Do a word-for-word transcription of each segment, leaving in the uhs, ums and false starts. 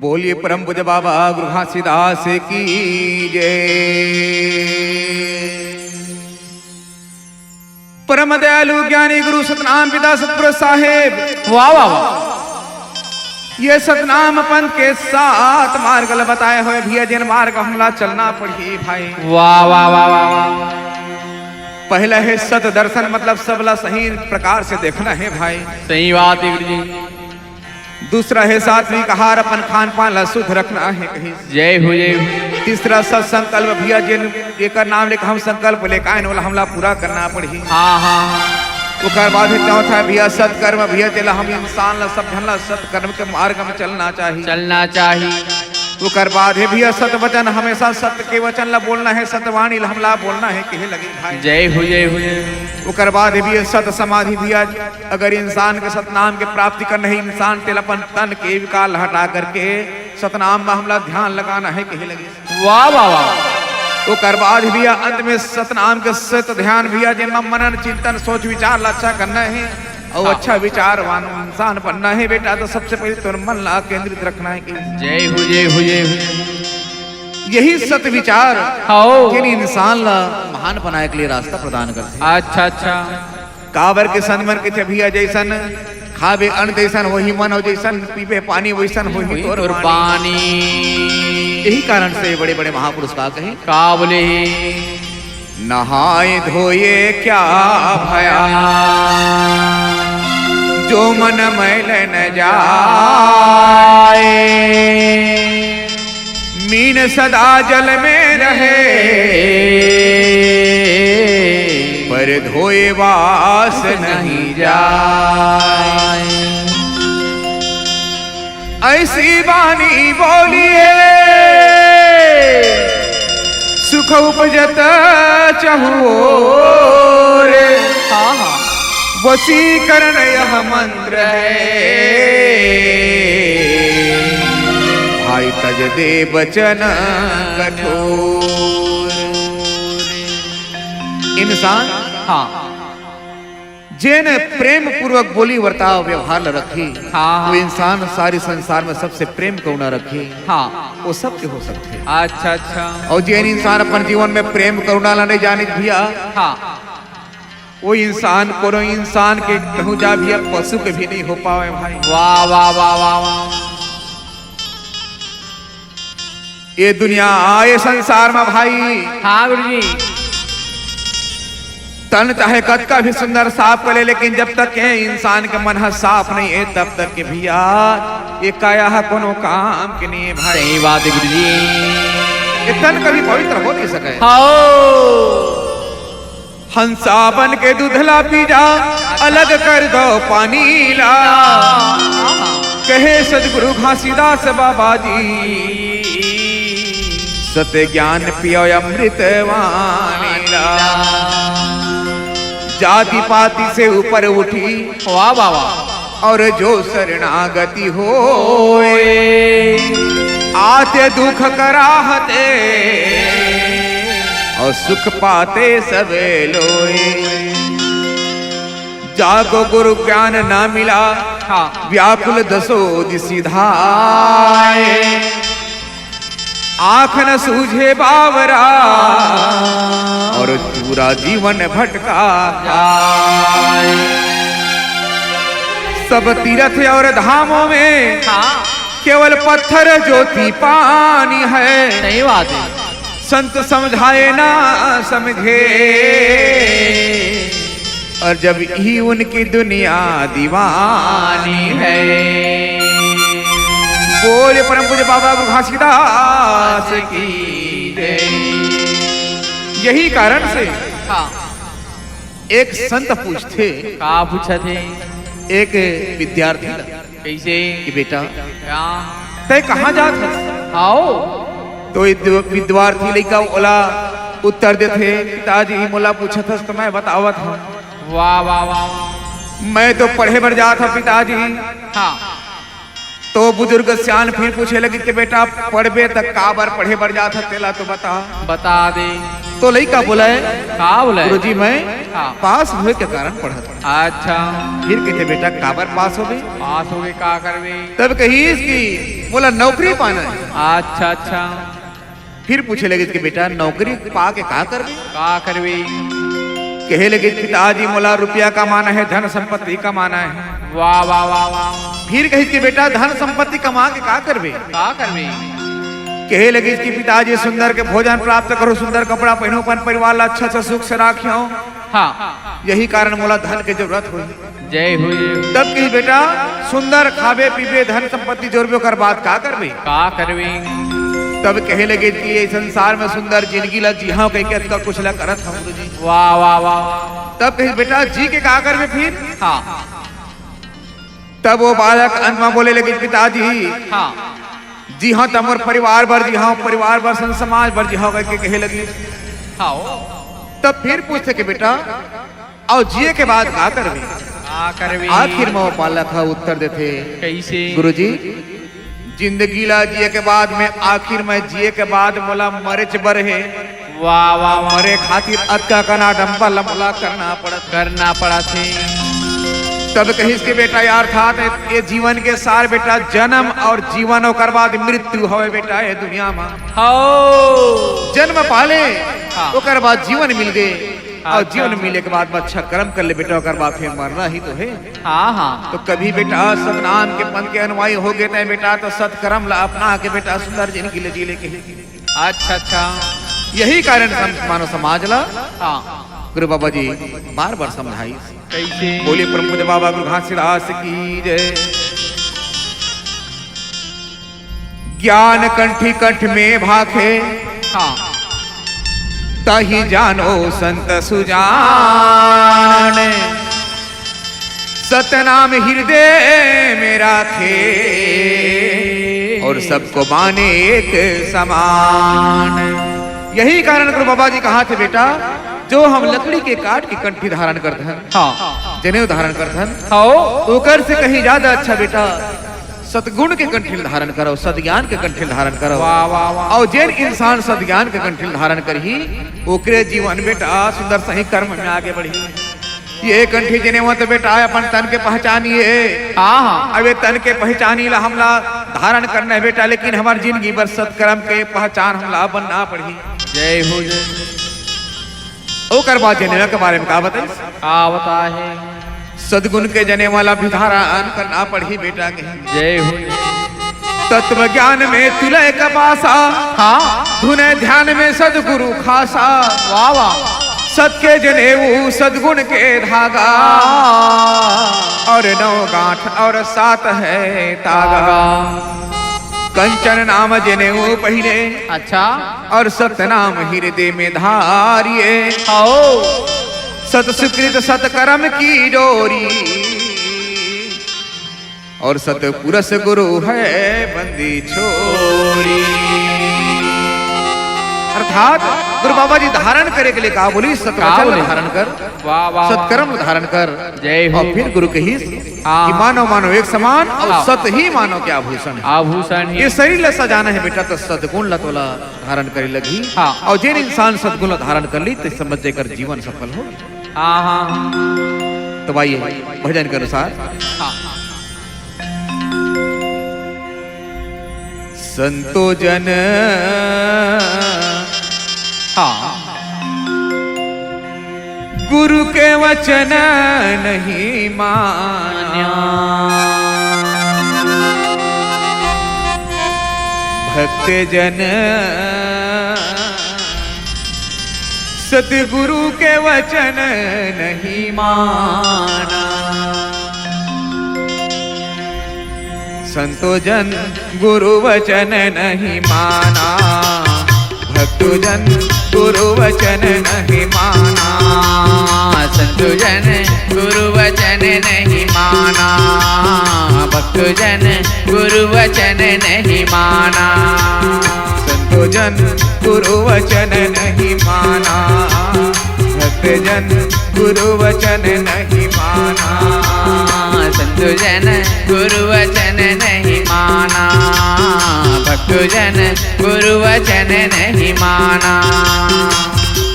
बोलिए परम पूज्य बाबा गुरु घासीदास की जय। परम दयालु ज्ञानी गुरु सतनाम पिता सतपुर साहेब। वाह, वाह, वाह। ये सतनाम पंथ के सात मार्ग ल बताए हुए भैया, जिन मार्ग हमला चलना पड़ही भाई। वाह, वाह, वाह, वाह, वाह। पहला है सत दर्शन, मतलब सबला सही प्रकार से देखना है भाई। सही बात है गुरु जी। दूसरा है सात्विक आहार, अपन खान पान ला शुद्ध रखना है कहीं। जय हो, जय हो। तीसरा सत संकल्प भैया, जिन एकर नाम लेके हम संकल्प लेके आए, ओला हमला पूरा करना पड़ही। हाँ, हाँ, हाँ। ओकर बाद है चौथा भैया सत्कर्म भैया, जेला हम इंसान ला, सब झन ला सत्कर्म के मार्ग में चलना चाहिए। चलना चाहिए। ओकर बाद है भैया सत वचन, हमेशा सत्य के वचन ला बोलना है, सतवाणी ला हमला बोलना है, कहे लगे भाई। जय हो, जय हो, जय हो। ओकर बाद है भैया सत समाधि भैया, अगर इंसान के सतनाम के प्राप्ति करना है, इंसान तेल अपन तन के विकार हटा करके सतनाम में हमला ध्यान लगाना है, कहे लगे। वाह, वाह, वाह। ओकर बाद भैया अंत में सतनाम के सत ध्यान भैया, जेमा मनन, चिंतन, सोच, विचार ला अच्छा करना है और हाँ। अच्छा विचारवान इंसान बनना है बेटा, तो सबसे पहले तोर मन ला केंद्रित रखना है कि जय हो, जय हो, जय हो। यही सत विचार हाँ। जिन इंसान ला महान बनाए के लिए रास्ता प्रदान करथे। अच्छा, अच्छा। काबर के संत मन कथे भैया, जइसन खाबे अन्न तइसन होही मन, अउ जइसन पीबे पानी वइसन होही तोर तोर पानी। पानी। यही कारण से बड़े-बड़े महापुरुष का कहे। का बोले हे? नहाए धोए क्या भया, जो मन मैल न जाए। मीन सदा जल में रहे, पर धोए वास नहीं जाए। ऐसी बानी बोलिए, सुख उपजत चहुओर। हाँ, हाँ। वशीकरण यह मंत्र है, भाई तज दे बचन कठोर। इंसान हाँ। जेन प्रेम पूर्वक बोली वर्ताव व्यवहार ल रखी, हाँ, हाँ। वो इंसान सारी संसार में सबसे प्रेम करुणा रखी, हाँ। वो सबके हो सकथे। अच्छा, अच्छा। अउ जेन इंसान अपन जीवन में प्रेम करुणा ला नहीं जाने भैया, हाँ। वो इंसान कोनो इंसान के कहूँ जा भैया पशु के भी नहीं हो पावे भाई। वाह, वाह, वाह, वाह, वाह। ये दुनिया, ये संसार में भाई, हाँ गुरुजी। तन चाहे कतका भी सुंदर साफ कर ले, लेकिन जब तक के इंसान के मन ह साफ नहीं है, तब तक के भैया ये काया ह कोनो काम के नहीं है भाई। सही बात है गुरुजी। ये तन कभी पवित्र हो नहीं सके। हाँ। हंसा बन के दूध ला पी जा, अलग कर दो पानी ला। कहे सदगुरु घासीदास बाबा जी, सत्य ज्ञान पियो अमृत वाणी ला। जाति पाति से ऊपर उठी, वाह, वाह, वाह। और जो शरणागति होए, आते दुख कराहते और सुख पाते सबे लोए। जाको गुरु ज्ञान ना मिला, हाँ। व्याकुल दसो दिशि धाए। आँख न सूझे बावरा और चूरा जीवन भटका जाए। सब तीर्थ और धामों में हाँ। केवल पत्थर ज्योति पानी है। सही बात है। संत समझाए ना समझे। और जब ही उनकी दुनिया दीवानी है। बोले परम पूज्य बाबा गुरु घासीदास की जय। यही कारण से हाँ। एक संत पूछथे, का पूछथे? एक विद्यार्थी ला, कैसे? कि बेटा, क्या? तय कहाँ जात हस? आओ। तो विद्व-, विद्यार्थी लइका ओला उत्तर देथे, "पिताजी मोला पूछत हस तो मैं बतावत हूँ।" वाह, वाह, वाह, वाह। "मैं तो पढ़े बर जात हूँ पिताजी।" हाँ। तो बुजुर्ग सियान फिर पूछे लगे कि "बेटा पढ़बे त काबर पढ़े बर जात हस, तेला तो बता।" बता दे। तो लइका बोले, का बोले? गुरुजी, मैं हाँ। पास होए के कारण पढ़त हँव। अच्छा। फिर कहिथे, बेटा, काबर पास होबे? पास होबे, का करबे? तब कहिस कि मोला नौकरी पाना हे। अच्छा, अच्छा। फिर पूछे लगिस कि बेटा, नौकरी पा के का करबे? का करबे? कहे लगिस, पिताजी, मोला रुपया कमाना हे, धन संपत्ति कमाना हे। वाह, वाह, वाह, वाह। फिर कहिस कि बेटा, धन संपत्ति कमा के का करबे? का करबे? कहे लगिस कि पिताजी, सुंदर के भोजन प्राप्त करहूँ, सुंदर कपड़ा पहिनहूँ, अपन परिवार ला अच्छा अच्छा सुख से राखिहूँ। हाँ। यही कारण मोला धन के जरूरत होही। जय हो, जय हो। तब कहिस, बेटा, सुंदर खाबे पीबे, धन संपत्ति जोरबे, ओकर बाद का करबे? का करबे? तब कहे लगिस कि ये संसार में सुंदर जिंदगी ला जीहूँ कहिके अतका कुछ ला करत हँव गुरुजी। वाह, वाह, वाह, वाह। तब कहिस, बेटा, जी के का करबे फिर? हाँ। तब वो बालक अंत में बोले लगिस, पिताजी, हाँ। जीहूँ त मोर परिवार बर जीहूँ, परिवार बर, संत समाज बर जीहूँ कहिके कहे लगिस। हाँ। तब फिर पूछथे कि बेटा, अउ जिए के बाद का करबे? का करबे? आखिर में वो बालक ह उत्तर देथे, कइसे? गुरुजी, जिंदगी ला जिए के बाद में, आखिर में जिए के बाद मोला मरेच बर हे। वाह, वाह, वाह। मरे खातिर अतका कन आडंबर ला मोला करना पड़त। करना पड़त हे। तब कहिस कि बेटा, यार, अर्थात ये जीवन के सार बेटा, जन्म अउ जीवन, ओकर बाद मृत्यु हवे बेटा, ये दुनिया में। हौ। जन्म पाले, हाँ। ओकर बाद जीवन मिल गे। अउ अच्छा। जीवन मिले के बाद में अच्छा कर्म कर ले बेटा, ओकर बाद फिर मरना ही तो हे। हाँ, हाँ। तो कभी बेटा सतनाम के पंथ के अनुयायी हो गे तैं बेटा, तो सत्कर्म ला अपना के बेटा सुंदर जिंदगी ले जी ले के। अच्छा, अच्छा। यही कारण सम-, मानव समाज ला हाँ। गुरु बाबा जी बार बार समझाइस। कइसे? बोलिए परम पूज्य बाबा गुरु घासीदास की जय। ज्ञान कंठी कंठ में भाखे, हाँ। तही जानो संत सुजान। सतनाम हृदय में राखे, और सबको माने एक समान। यही कारण गुरु बाबा जी कहाथे, बेटा, जो हम लकड़ी के काट के कंठी धारण करथन, हाँ। जनेऊ धारण करथन, हाँ। ओकर से कहीं ज्यादा अच्छा, बेटा, सतगुण के कंठी ल धारण करव, सतज्ञान के कंठी ल धारण करव। वाह, वाह, वाह। अउ जेन इंसान सतज्ञान के कंठी ल धारण करही, ओकरे जीवन बेटा सुंदर सही कर्म में आगे बढ़ही। ये कंठी जनेऊ तो बेटा अपन तन के पहचान ये। हाँ, हाँ। अब ये तन के पहचानी ला हमला धारण करना हे बेटा, लेकिन हमर जिंदगी भर सतकर्म के पहचान हमला बनना पड़ही। जय हो, जय हो। ओकर बाद जनेवा के बारे में का बताइस? का बताहे? सदगुण के जनेवा ला भी धारण करना पड़ही बेटा के। जय हो। तत्व ज्ञान में तुलय का पासा, हाँ। धुन ध्यान में सदगुरु खासा। वाह, वाह। सत के जनेऊ सदगुण के धागा, और नौ गांठ और सात है तागा। कंचन नाम जनेऊ पहिरे, अच्छा। और सतनाम हृदय में धारिये। आओ। सत सुकृत सतकर्म की डोरी, और सतपुरुष गुरु है बंदी छोरी। अर्थात गुरु बाबा जी धारण करे के लिए का बोलिस? सत का वचन बोलिस? धारण कर, वाह, वाह, वाह। सतकर्म धारण कर। जय हो। और फिर गुरु कहिस हाँ। कि मानव मानव एक समान, और हाँ। सत ही मानव के आभूषण है। आभूषण ही। ये शरीर ला सजाना हे बेटा, तो सदगुण ला तोला धारण करे लगही। हाँ। और जेन इंसान सदगुण ला धारण कर ली, तो समझ जेकर जीवन सफल हो। हाँ, हाँ, हाँ। तो आइए, भजन के अनुसार। हाँ। संतो जन हाँ। गुरु के वचन नहीं मान्या। भक्त जन सतगुरु के वचन नहीं माना। संतो जन गुरु वचन नहीं माना, भक्तजन गुरु वचन नहीं माना। संतो जन गुरु वचन नहीं माना, भक्तजन गुरु वचन नहीं माना। संतो जन गुरु वचन नहीं माना, भक्तजन गुरु वचन नहीं माना। संतो जन गुरु वचन नहीं माना, भक्तजन गुरु वचन नहीं माना।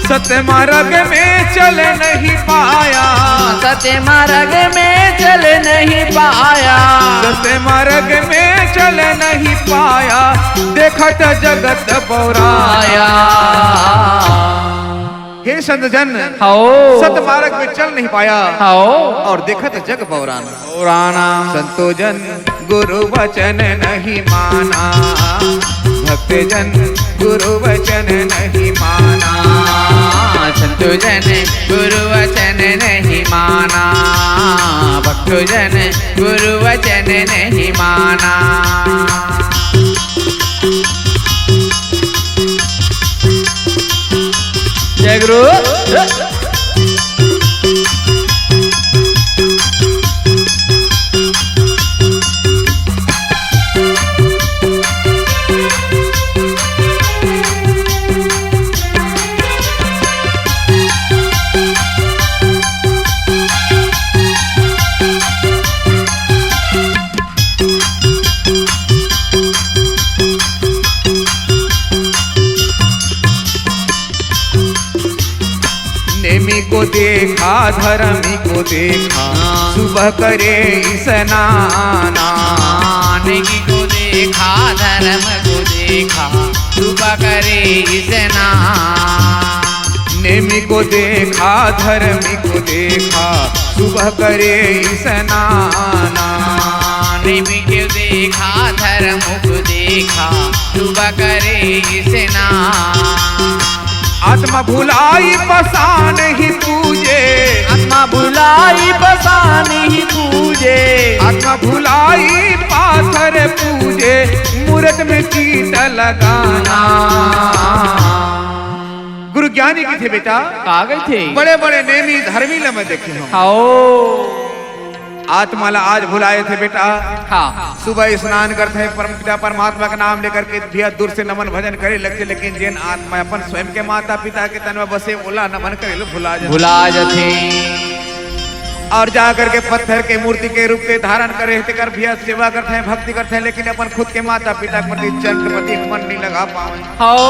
सत्य मार्ग में चल नहीं पाया। सत्य मार्ग में चल नहीं पाया। सत्य मार्ग में चल नहीं पाया। देखत जगत बौराया। आया। हे संत जन, हौ। सत मार्ग में चल नहीं पाया। हौ। और देखत जग बौराना। बौराना। संतो जन गुरु वचन नहीं माना, भक्त जन गुरु वचन नहीं माना। संतो जन गुरु वचन नहीं माना, भक्त जन गुरु वचन नहीं माना। जय गुरु। नेमी को देखा, धर्मी को देखा, सुबह करे स्नाना। नेमी को देखा, धर्म को देखा, सुबह करे स्नान। नेमी को देखा, धर्मी को देखा, सुबह करे स्नाना। नेमी को देखा, धर्म को देखा, सुबह करे स्नान। आत्मा भुलाई पसान ही पूजे। आत्मा भुलाई पसान ही पूजे। आत्मा भुलाई पाथर पूजे, मूरत में चित लगाना। गुरु ज्ञानी कथे बेटा, का कथे? बड़े-बड़े नेमी धर्मी ल मैं देखे हंव। हौ। आत्मा ला आज भुलाए थे बेटा। हाँ। सुबह स्नान करथे, परम पिता परमात्मा का नाम लेकर के भैया दूर से नमन भजन करे लगथे, लेकिन जेन आत्मा अपन स्वयं के माता पिता के तन में बसे, ओला नमन करे ल भुला जाथे। भुला जाथे। और जा करके पत्थर के मूर्ति के रूप के धारण करे, तेकर भैया सेवा करथे, भक्ति करथे, लेकिन अपन खुद के माता पिता के प्रति चंद प्रति मन नहीं लगा पावे। हौ।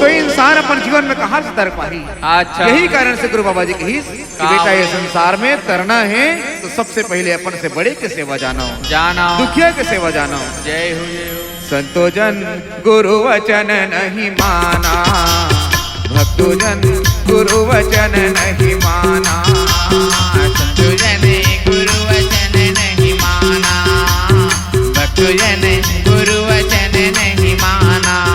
तो इंसान अपन जीवन में कहाँ से तर पाही? अच्छा। यही कारण से गुरु बाबा जी कहिस कि का बेटा, ये बोले? संसार में तरना है तो सबसे पहले अपन से बड़े के सेवा जानो, जानो। दुखिया के सेवा जानो। जय हो, जय हो। संतो जन गुरु वचन नहीं माना, भक्तो जन गुरु वचन नहीं माना। संतो जन गुरु वचन नहीं माना, भक्तो जन गुरु वचन नहीं माना।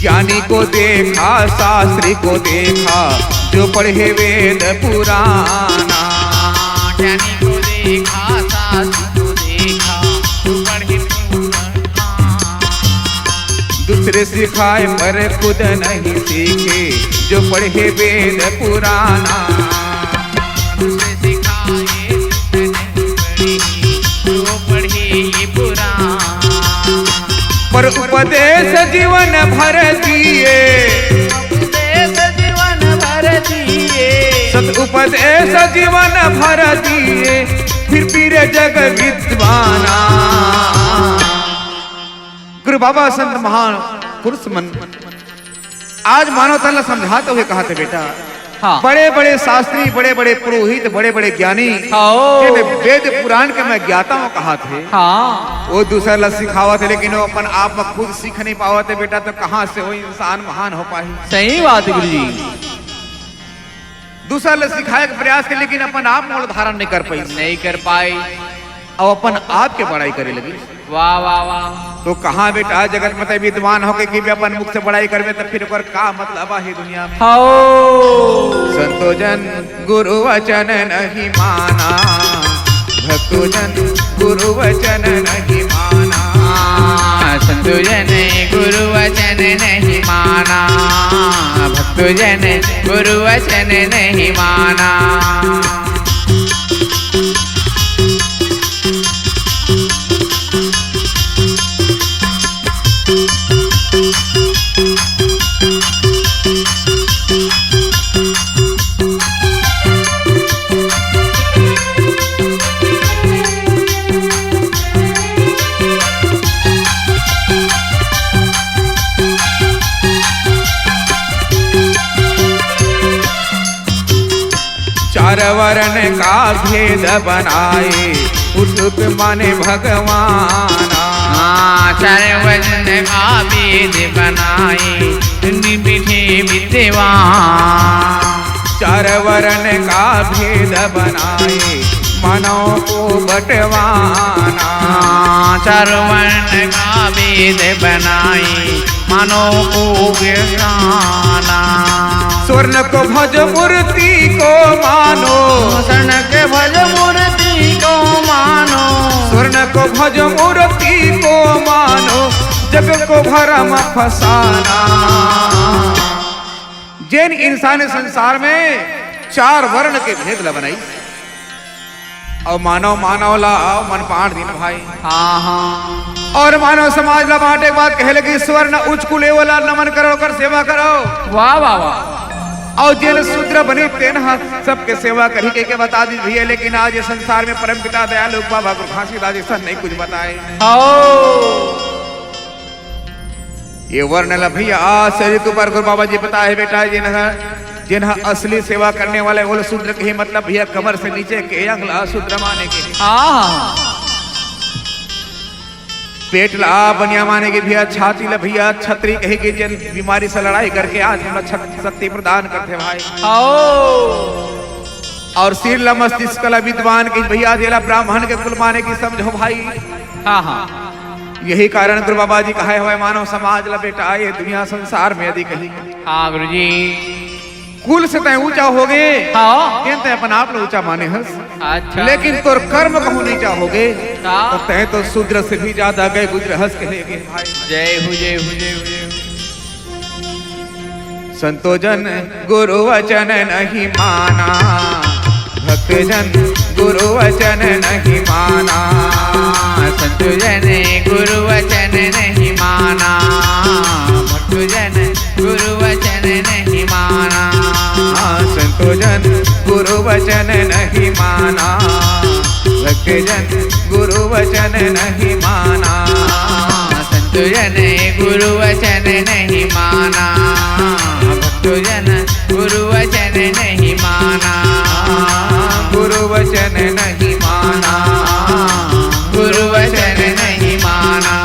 ज्ञानी को देखा, शास्त्री को देखा, जो पढ़े वेद पुराना। ज्ञानी को देखा, शास्त्री को देखा, जो पढ़े पुराना। दूसरे सिखाए पर खुद नहीं सीखे, जो पढ़े वेद पुराना। दूसरे सिखाए जो पढ़े ये पुराण। पर उपदेश जीवन भर दिए। उपदेश जीवन भर दिए। सत उपदेश जीवन भर दिए, फिर पीरे जग विद्वाना। गुरु बाबा संत महान पुरुष मन आज मानवता ला समझाते हुए कहा थे, बेटा, हाँ। बड़े-बड़े शास्त्री, बड़े-बड़े पुरोहित, बड़े-बड़े ज्ञानी, हाँ। ये मैं वेद पुराण के मैं ज्ञाता हूँ कहा थे। हाँ। वो दूसरा ला सिखावा थे, लेकिन वो अपन आप में खुद सीख नहीं पावा थे, बेटा, तो कहाँ से वो इंसान महान हो पाही? सही बात है, गुरु जी। दूसरा ला सिखाए के प्रयास के, लेकिन अपन आप में धारण नहीं कर पाई। नहीं कर पाई। अब अपन आप के बड़ाई करे लगी। वाह, वाह, वाह। तो कहाँ बेटा जगत में तै विद्वान होके कि भी अपन मुख से बड़ाई करबे, तब फिर ओकर का मतलब आहे दुनिया में? हाओ। संतो जन गुरु वचन नहीं माना, भक्तो जन गुरु वचन नहीं माना। संतो जन गुरु वचन नहीं माना, भक्तो तुझन गुरु वचन नहीं माना। चार वर्ण का भेद बनाए, पुरुष माने भगवाना। हाँ, चार वर्ण का भेद बनाए, निमिषे विद्वान। चार वर्ण का भेद बनाए, मानव को बंटवाना। हाँ, चार वर्ण का भेद बनाए, मानव को बंटवाना। स्वर्ण को भज, मूर्ति को मानो। स्वर्ण के भज, मूर्ति को मानो। स्वर्ण को भज, मूर्ति को मानो, जग को भरम फसाना। जेन इंसान संसार में चार वर्ण के भेद ल बनाइस, अउ मानव, मानव ला मन बांट दिन भाई। हाँ, हाँ। अउ मानव समाज ला बांटे के बाद कहे लगिस, स्वर्ण उच्च कुल ए वाला नमन करो, ओकर सेवा करो। वाह, वाह, वाह। अउ जेन शूद्र बने, तेन ह सबके सेवा करही, कहिके बता दिस भैया। लेकिन आज ये संसार में परम पिता दयालु बाबा गुरु घासीदास अइसन नहीं कुछ बताए। आओ। ये वर्ण ला भैया, आज से ऋतु पर गुरु बाबा जी बताए हे बेटा, जेन ह, जेन ह असली सेवा करने वाले, वो शूद्र कही, मतलब भैया, कमर से नीचे के अंग ला शूद्र माने के। हाँ। पेट ला बनिया माने के भैया, छाती ला भैया, छत्री कही के, जेन बीमारी से लड़ाई करके आज हमला शक-, शक्ति प्रदान करथे भाई। आओ। अउ सिर ला, मस्तिष्क ला विद्वान के भैया, जेला ब्राह्मण के कुल माने के समझो भाई। हाँ, हाँ। यही कारण गुरु बाबा जी कहे हवय, मानव समाज ला बेटा, ये दुनिया संसार में यदि कही। हाँ गुरु जी। कुल से तैं ऊंचा होगे, हाँ। तेन तैं अपन आप ला ऊंचा माने हस। अच्छा। लेकिन तोर कर्म कहूँ नीचा होगे, हाँ। तो तैं तो शूद्र से भी ज्यादा गए गुजर हस कहे गे भाई। जय हो, जय हो, जय हो, जय हो। संतो जन गुरु वचन नहीं माना, भक्त जन गुरु वचन नहीं माना। संतो जन गुरु वचन नहीं माना, भक्त जन गुरु वचन नहीं माना। संतो जन गुरु वचन नहीं माना, भक्त जन गुरु वचन नहीं माना। संतो जन गुरु वचन नहीं माना, भक्त जन गुरु वचन नहीं माना। गुरु वचन नहीं माना, गुरु वचन नहीं माना,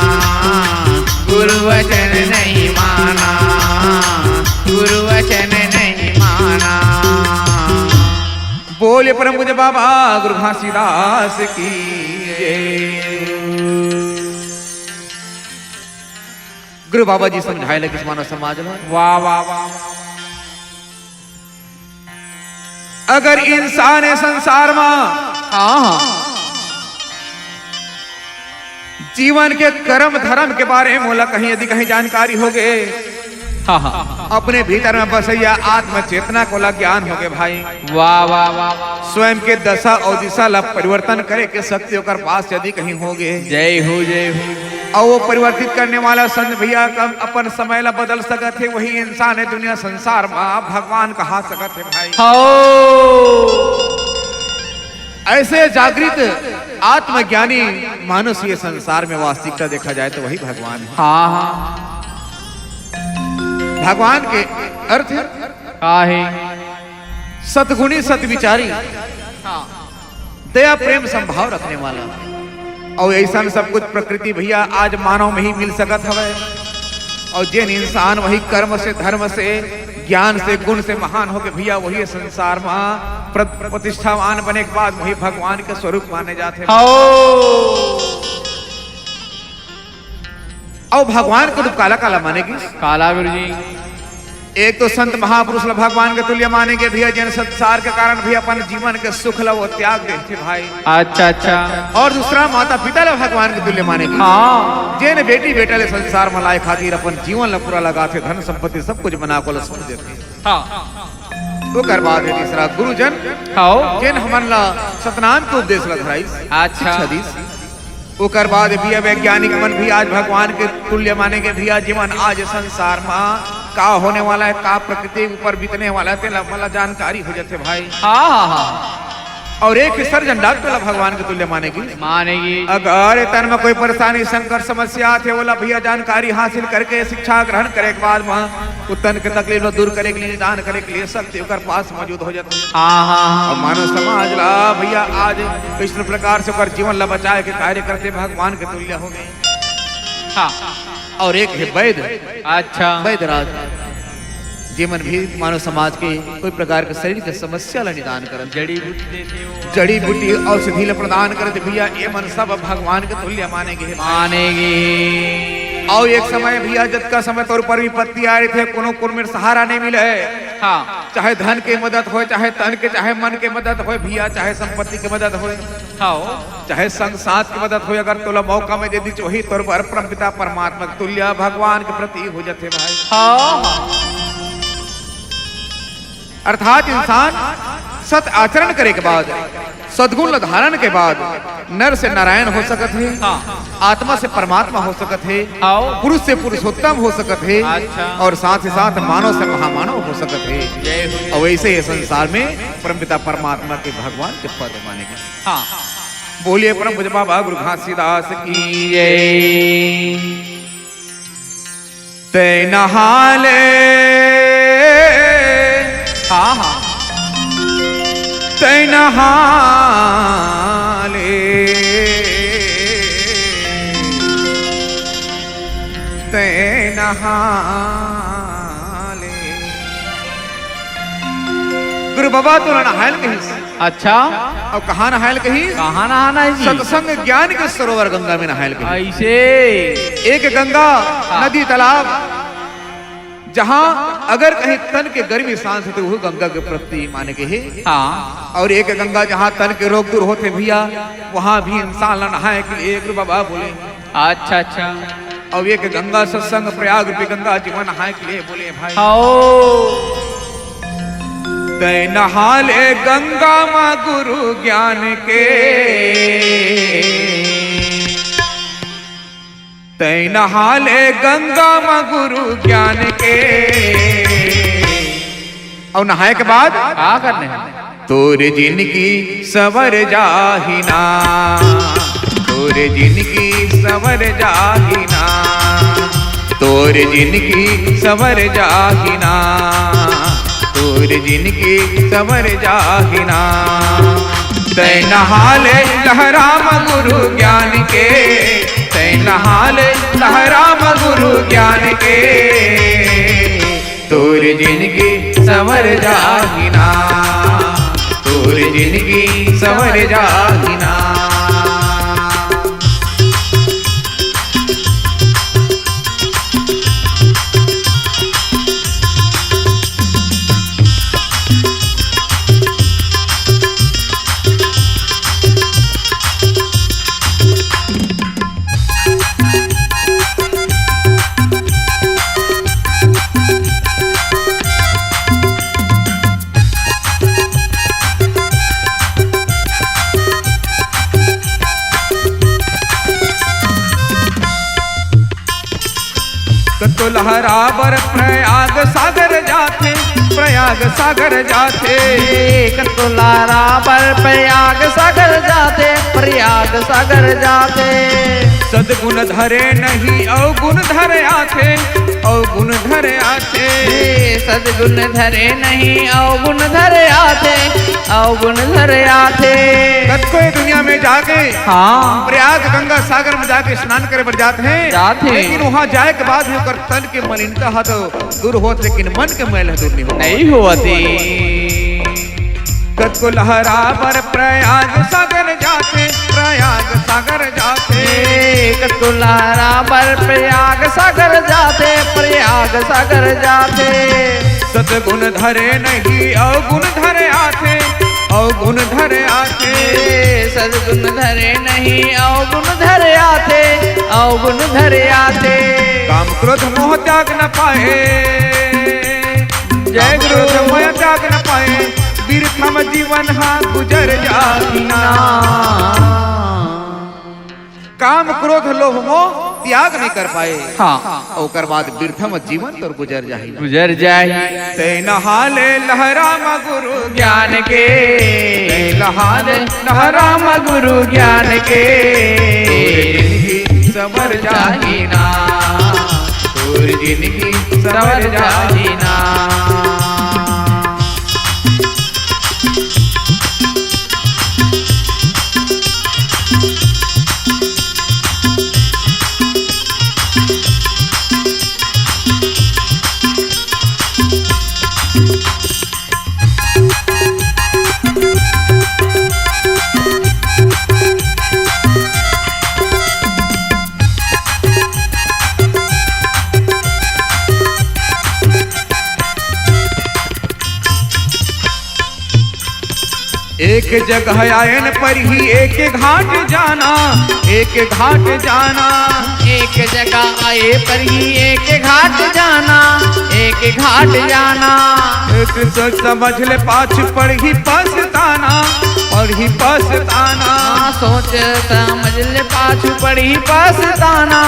गुरु वचन नहीं माना, गुरु वचन नहीं माना। बोलिए परम पूज्य बाबा गुरु घासीदास की जय। गुरु बाबा जी समझाए लगिस मानव समाज ला। वाह, वाह, वाह, वाह। अगर इंसान ए संसार मा हाँ, हाँ। जीवन के कर्म धर्म के बारे में मोला कहीं यदि कहीं जानकारी होगे, हाँ, हाँ। अपने भीतर में बसैया आत्म चेतना को ला ज्ञान होगे भाई। वाह, वाह, वाह, वाह। स्वयं के दशा अउ दिशा ला परिवर्तन करे के शक्ति ओकर पास यदि कहीं होगे। जय हो, जय हो। अउ वो परिवर्तित करने वाला संत भैया कम अपन समय ला बदल सकत हे, वही इंसान ए दुनिया संसार मा भगवान कहा सकत हे भाई। हो। ऐसे जागृत आत्मज्ञानी मानुष ये संसार में वास्तविकता देखा जाए तो वही भगवान है। हाँ, हाँ। भगवान के अर्थ का है? सतगुणी सतविचारी, हाँ। दया प्रेम संभाव रखने वाला। अउ ऐसन सब कुछ प्रकृति भैया आज मानव में ही मिल सकत हवय। अउ जेन इंसान वही कर्म से, धर्म से, ज्ञान से, गुण से महान होके भैया वही संसार मा प्र-, प्रतिष्ठावान बने के बाद वही भगवान के स्वरूप माने जाथे। हौ। अउ भगवान के रूप काला काला माने गिस? काला गुरुजी। एक तो संत महापुरुष ला भगवान के तुल्य माने के भैया, जेन संसार के कारण भी अपन जीवन के सुख ला वो त्याग देथे भाई। अच्छा, अच्छा। और दूसरा माता पिता ला भगवान के तुल्य माने के। हाँ। जेन बेटी बेटा ले संसार म लाए खातिर अपन जीवन ला पूरा लगाथे, धन संपत्ति सब कुछ बना को ला छोड़ देथे। हाँ। ओकर बाद हे तीसरा गुरुजन, हाँ। जेन हमन ला सतनाम के उपदेश ला धराइस, अच्छा। शिक्षा दीस। ओकर बाद भैया वैज्ञानिक मन भी आज भगवान के तुल्य माने के भैया, जीवन आज संसार म का होने वाला है, का प्रकृति ऊपर बीतने वाला है, तेला वाला जानकारी हो जाथे भाई। हाँ, हाँ, हाँ। और एक सर्जन डॉक्टर ला भगवान के तुल्य माने के। माने के। अगर तन में कोई परेशानी, संकट, समस्या आथे, ओला भैया जानकारी हासिल करके शिक्षा ग्रहण करे के बाद म उ तन के तकलीफ ला दूर करे के लिए, निदान करे के लिए शक्ति ओकर पास मौजूद हो जाथे। हाँ, हाँ, हाँ। और मानव समाज ला भैया आज कृष्ण प्रकार से ओकर जीवन ला बचाए के कार्य करते भगवान के तुल्य हो गए। हाँ। और एक है वैद्य। अच्छा। वैद्यराज, जेमन भी मानव समाज के कोई प्रकार के शरीर के समस्या ला निदान करत, जड़ी बूटी देथे वो। जड़ी बूटी औषधि ला प्रदान करत भैया, ये मन सब भगवान के तुल्य माने के। माने के। और एक समय भैया, जतका समय तोर ऊपर विपत्ति आ रही थे, कोनो कुरमेर सहारा नहीं मिले। हाँ। चाहे धन के मदद होय, चाहे तन के, चाहे मन के मदद होय भैया, चाहे संपत्ति के मदद होय, हाँ। चाहे संग साथ के मदद होय, अगर तोला मौका में दे दी, वही तोर बर परमपिता परमात्मा के तुल्य भगवान के प्रति हो जाथे भाई। हाँ। अर्थात इंसान सत आचरण करे के बाद, सद्गुण ला धारण के बाद नर से नारायण हो सकत हे, हाँ। आत्मा से परमात्मा हो सकत हे, आओ। पुरुष से पुरुषोत्तम हो सकत हे, अच्छा। और साथ ही साथ मानव से महामानव हो सकत हे। जय हो। और वैसे ही संसार में परमपिता परमात्मा के भगवान के पद माने के। हाँ। बोलिए परम पूज्य बाबा गुरु घासीदास की जय। तै नहा ले। हाँ, हाँ। तै नहा ले। तै नहा ले। गुरु बाबा तोला नहायल कहिस। अच्छा। अउ कहाँ नहायल कहिस? कहाँ नहाना हे जी? सत्संग ज्ञान के सरोवर गंगा में नहायल कहिस। ऐसे। एक गंगा, हाँ। नदी तालाब, जहाँ अगर कहीं तन के गर्मी सांस होथे, वो गंगा के प्रति माने के हे। हाँ। और एक गंगा जहाँ तन के रोग दूर होथे भैया, वहाँ भी इंसान ला नहाए के लिए गुरु बाबा बोले। अच्छा, अच्छा। अउ एक गंगा सत्संग प्रयाग रूपी गंगा जी म नहाए के लिए बोले भाई। हाओ। तै नहा ले गंगा म गुरु ज्ञान के। तै नहा ले गंगा म गुरु ज्ञान के। अउ नहाए के बाद का करने हे? तोर जिनगी सँवर जाही ना, तोर जिनगी सँवर जाही ना, तोर जिनगी सँवर जाही ना, तोर जिनगी सँवर जाही ना। तै नहा ले लहरा म गुरु ज्ञान के, तै नहा ले लहरा म गुरु ज्ञान के। तोर जिनगी सँवर जाही ना, तोर जिनगी सँवर जाही ना। कतको लहरा बर प्रयाग सागर जाथे, प्रयाग सागर जाथे। कतको लहरा बर प्रयाग सागर जाथे, प्रयाग सागर जाथे। सदगुण धरे नहीं अवगुण धरे आथे, अवगुण धरे आथे। हे सदगुण धरे नहीं अवगुण धरे आथे, अवगुण धरे आथे। कतको ये दुनिया में जाके हाँ। प्रयाग गंगा सागर में जाके स्नान करे बर जात हे, जात हे। लेकिन वहाँ जाए के बाद भी ओकर तन के मलिनता ह तो दूर होत, लेकिन मन के मैल ह दूर नहीं होत। नहीं होवत हे। कतको लहरा बर प्रयाग सागर जाथे, प्रयाग सागर जाथे। तो लहरा बर प्रयाग सागर जाथे, प्रयाग सागर जाथे। सतगुण धरे नहीं अवगुण धरे आथे, अवगुण धरे आथे। सतगुण धरे नहीं अवगुण धरे आथे, अवगुण धरे आथे। काम क्रोध मोह त्याग न पाए, जय काम क्रोध गुरु। मोह त्याग न पाए, बिरथम जीवन हा गुजर जाही ना। काम क्रोध लोभ मोह त्याग नहीं कर पाए। हाँ। ओकर बाद बिरथम जीवन तोर गुजर जाही ना। गुजर जाही। तै नहाले लहराम गुरु ज्ञान के। तै नहाले लहराम गुरु ज्ञान के। तोर जिंदगी संवर जाही ना। तोर जिंदगी संवर जाही ना। एक जगह आयन पर ही एक घाट जाना, एक घाट जाना। एक जगह आए पर ही एक घाट जाना, एक घाट जाना। एक सोच समझ ले पाछू पड़ही पछताना, पड़ही पछताना। हाँ, सोच समझ ले पाछू पड़ही पछताना,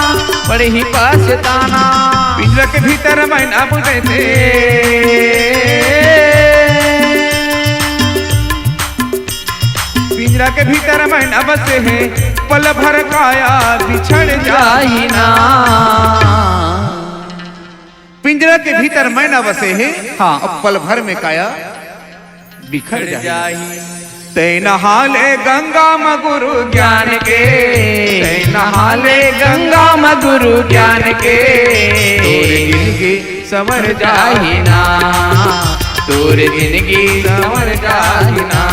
पड़ही पछताना। पिंजरा के भीतर मैना बुझे थे। पिंजरा के भीतर मैना बसे हे, पल भर काया बिछड़ जाही ना। पिंजरा के भीतर मैना बसे हे, हाँ। अब पल भर में काया बिखर जाही। तै नहाले गंगा म गुरु ज्ञान के, तै नहाले गंगा म गुरु ज्ञान के। तोर जिंदगी संवर जाही ना, तोर जिंदगी संवर जाही ना।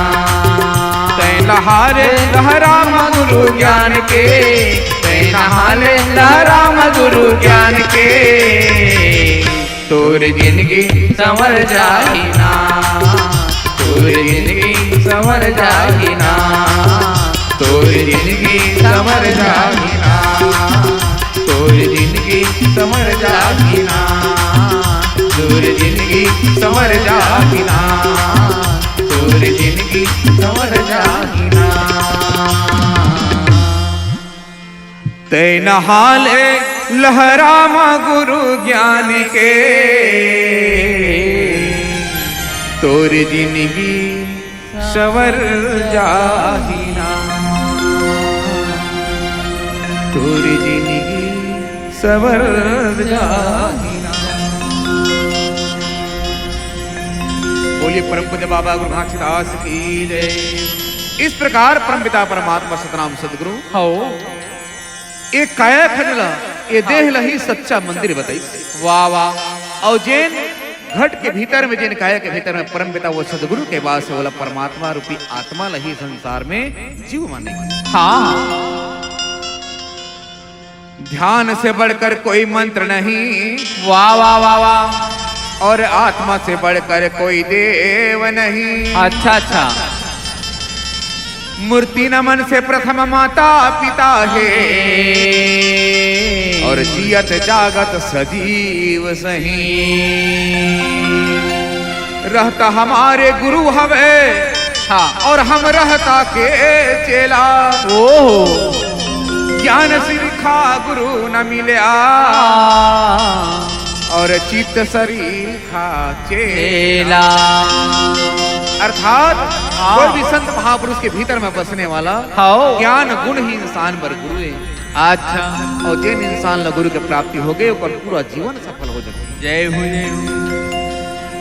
तै नहाले लहराम गुरु ज्ञान के, तै नहाले लहराम गुरु ज्ञान के। तोर जिंदगी संवर जाही ना, तोर जिंदगी संवर जाही ना, तोर जिंदगी संवर जाही ना, तोर जिंदगी संवर जाही ना, तोर जिंदगी संवर जाही ना, तोर जिंदगी संवर जाही ना। तै नहाले लहराम गुरु ज्ञान के, तोर जिंदगी संवर जाही ना, तोर जिंदगी संवर जाही ना। बोलिए परम पूज्य बाबा गुरु घासीदास की जय। इस प्रकार परमपिता परमात्मा सतनाम सदगुरु, हाँ। ए काया खंड ला, ए देह ला ही सच्चा मंदिर बताइस। वाह, वाह। अउ जेन घट के भीतर में, जेन काया के भीतर में परमपिता वो सदगुरु के वास हे, ओला परमात्मा रूपी आत्मा ला ही संसार में जीव माने। हाँ। ध्यान से बढ़कर कोई मंत्र नहीं। वाह, वाह, वाह, वाह। और आत्मा से बढ़कर कोई देव नहीं। अच्छा, अच्छा। मूर्ति नमन से प्रथम माता पिता हे। और जियत जागत सजीव सही। रहता हमारे गुरु हवे। हाँ। और हम रहता के चेला। ओहो। ज्ञान सिरखा गुरु न मिल्या। हाँ। और चित्त सरीखा चेला। चेला। अर्थात हाँ। कोई भी संत महापुरुष के भीतर में बसने वाला हाँ। ज्ञान गुण ही इंसान बर गुरु है। अच्छा। और जेन इंसान ला गुरु के प्राप्ति हो गए, ओकर पूरा जीवन सफल हो जाथे। जय हो, जय हो।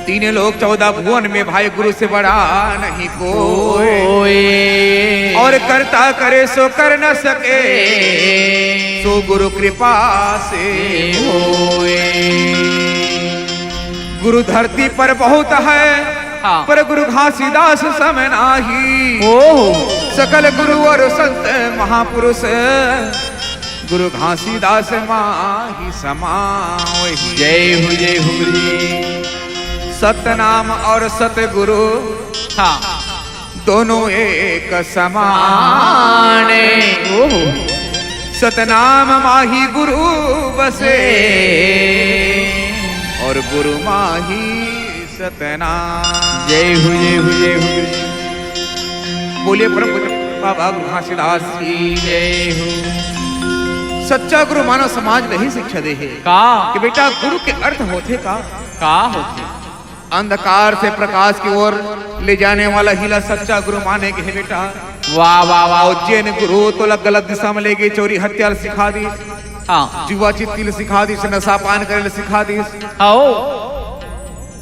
तीन लोक चौदह भुवन में भाई गुरु से बड़ा नहीं कोई। कोई। और करता करे सो कर न सके, सो गुरु कृपा से होए। गुरु धरती पर बहुत है, हाँ। पर गुरु घासीदास सम नाही। ओहो। सकल गुरु और संत महापुरुष गुरु घासीदास माही समावही। जय हो, जय हो गुरु जी। सतनाम और सतगुरु हाँ। दोनों एक समान। ओहो। सतनाम माही गुरु बसे और गुरु माही सतनाम। जय हो, जय हो, जय हो। बोलिए परम पूज्य बाबा गुरु घासीदास की जय हो। सच्चा गुरु मानव समाज नहीं शिक्षा दे है का? कि बेटा गुरु के अर्थ होथे का? का होथे? अंधकार से प्रकाश की ओर ले जाने वाला हीला सच्चा गुरु माने के है बेटा। वाह, वाह, वाह। और जेन गुरु तोला गलत दिशा में ले गए, चोरी हत्या ल सिखा दी, हाँ। जुआ चित्ती ल सिखा दी, नशा पान करे ल सिखा दी, हाँ।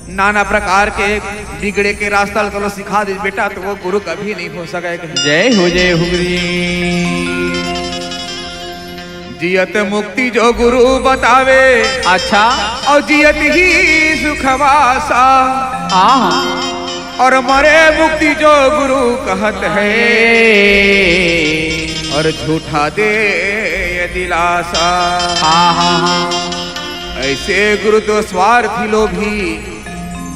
नाना प्रकार के बिगड़े के रास्ता ल तोला सिखा दी बेटा, तो वो गुरु कभी नहीं हो सके। जय हो, जय हो गुरु जी। जियत मुक्ति जो गुरु बतावे, अच्छा। और जियत ही सुखवासा। हाँ, हाँ। और मरे मुक्ति जो गुरु कहत है, और झूठा दे ये दिलासा। हाँ, हाँ, हाँ। ऐसे गुरु तो स्वार्थी लोभी,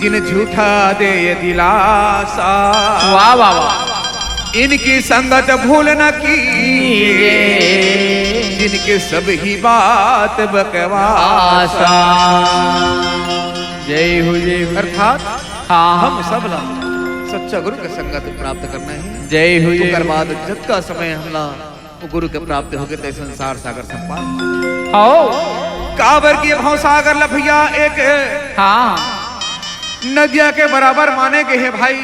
जिन झूठा दे ये दिलासा। वाह, वाह, वाह। इनकी संगत भूल न कीजिए, जिनके सब ही बात बकवासा। जय हो, जय हो। अर्थात हाँ। हम सब ला सच्चा गुरु के संगत प्राप्त करना है। जय हो, जय ओकर हो। बाद जतका समय हमला वो गुरु के प्राप्त होगे ते संसार सागर से पार। हव। काबर के भव सागर ल भैया एक हाँ। नदिया के बराबर माने गे हे भाई।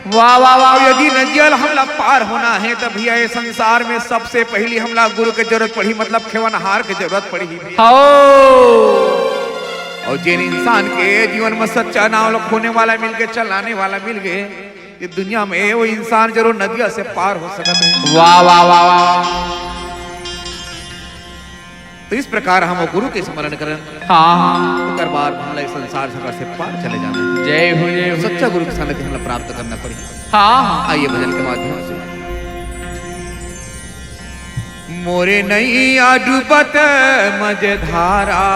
वाह, वाह, वाह। और यदि नदिया ल हमला पार होना है त भैया ये संसार में सबसे पहली हमला गुरु के जरूरत पड़ही, मतलब खेवनहार के जरूरत पड़ही। हव। और जेन इंसान के जीवन में सच्चा नाव ल खोने वाला मिल गे, चलाने वाला मिल गे, ये दुनिया में वो इंसान जरूर नदिया से पार हो सकत है। वाह, वाह, वाह, वाह। तो इस प्रकार हम गुरु के स्मरण करन। हाँ, हाँ। ओकर बाद हमला इस संसार सागर से पार चले जाना है। जय हो, जय हो। सच्चा गुरु के संगति हमला प्राप्त करना पड़ी। हाँ, हाँ। आइए भजन के माध्यम से। मोरे नैया डूबत मझधारा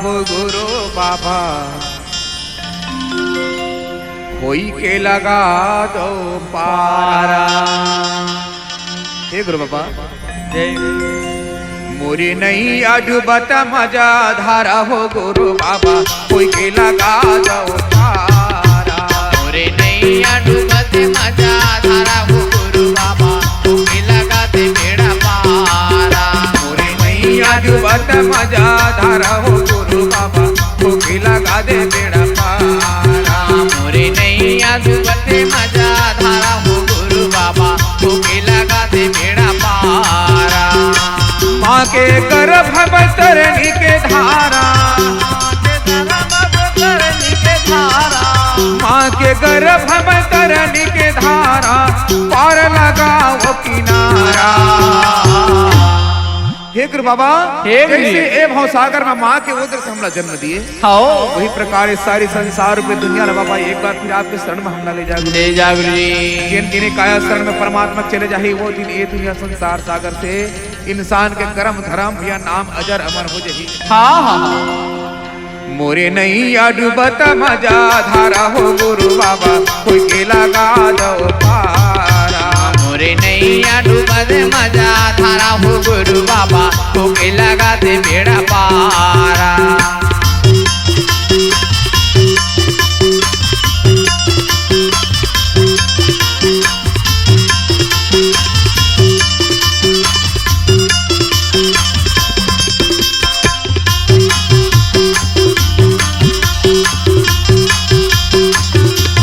हो गुरु बाबा, कोई के लगा दो पारा। हे गुरु बाबा, जय। मोरे नैया डूबत मझधारा हो गुरु बाबा, कोई के लगा दो पारा। मोरे नैया डूबत मझधारा हो गुरु बाबा, कोई लगा दे बेड़ा पारा। मोरे नैया डूबत मझधारा हो गुरु बाबा, कोई लगा दे बेड़ा पारा। मोरे नैया डूबत मझधारा हो गुरु बाबा, कोई लगा दे बेड़ा पारा। माँ के गर्भ में तरनी के धारा, माँ के गर्भ में तरनी के धारा, पार लगाओ किनारा। हे गुरु बाबा, हे गुरु जी। जैसे ए भवसागर में माँ के उदर से हमला जन्म दिए, हाँ। वही प्रकार ये सारी संसार रूपी दुनिया ला बाबा एक बार फिर आपके शरण में हमला ले जा गुरु। ले जा गुरु जी। जिन जिन काया शरण में परमात्मा चले जाही, वो दिन ये दुनिया संसार सागर से इंसान के कर्म धर्म या नाम अजर अमर हो जाही। हाँ, हाँ, हाँ। मोरे नैया डूबत मझधारा हो गुरु बाबा, कोई के लगा दो पारा। मोरे नैया डूबत मझधारा हो गुरु बाबा, कोई के लगा दे बेड़ा पारा।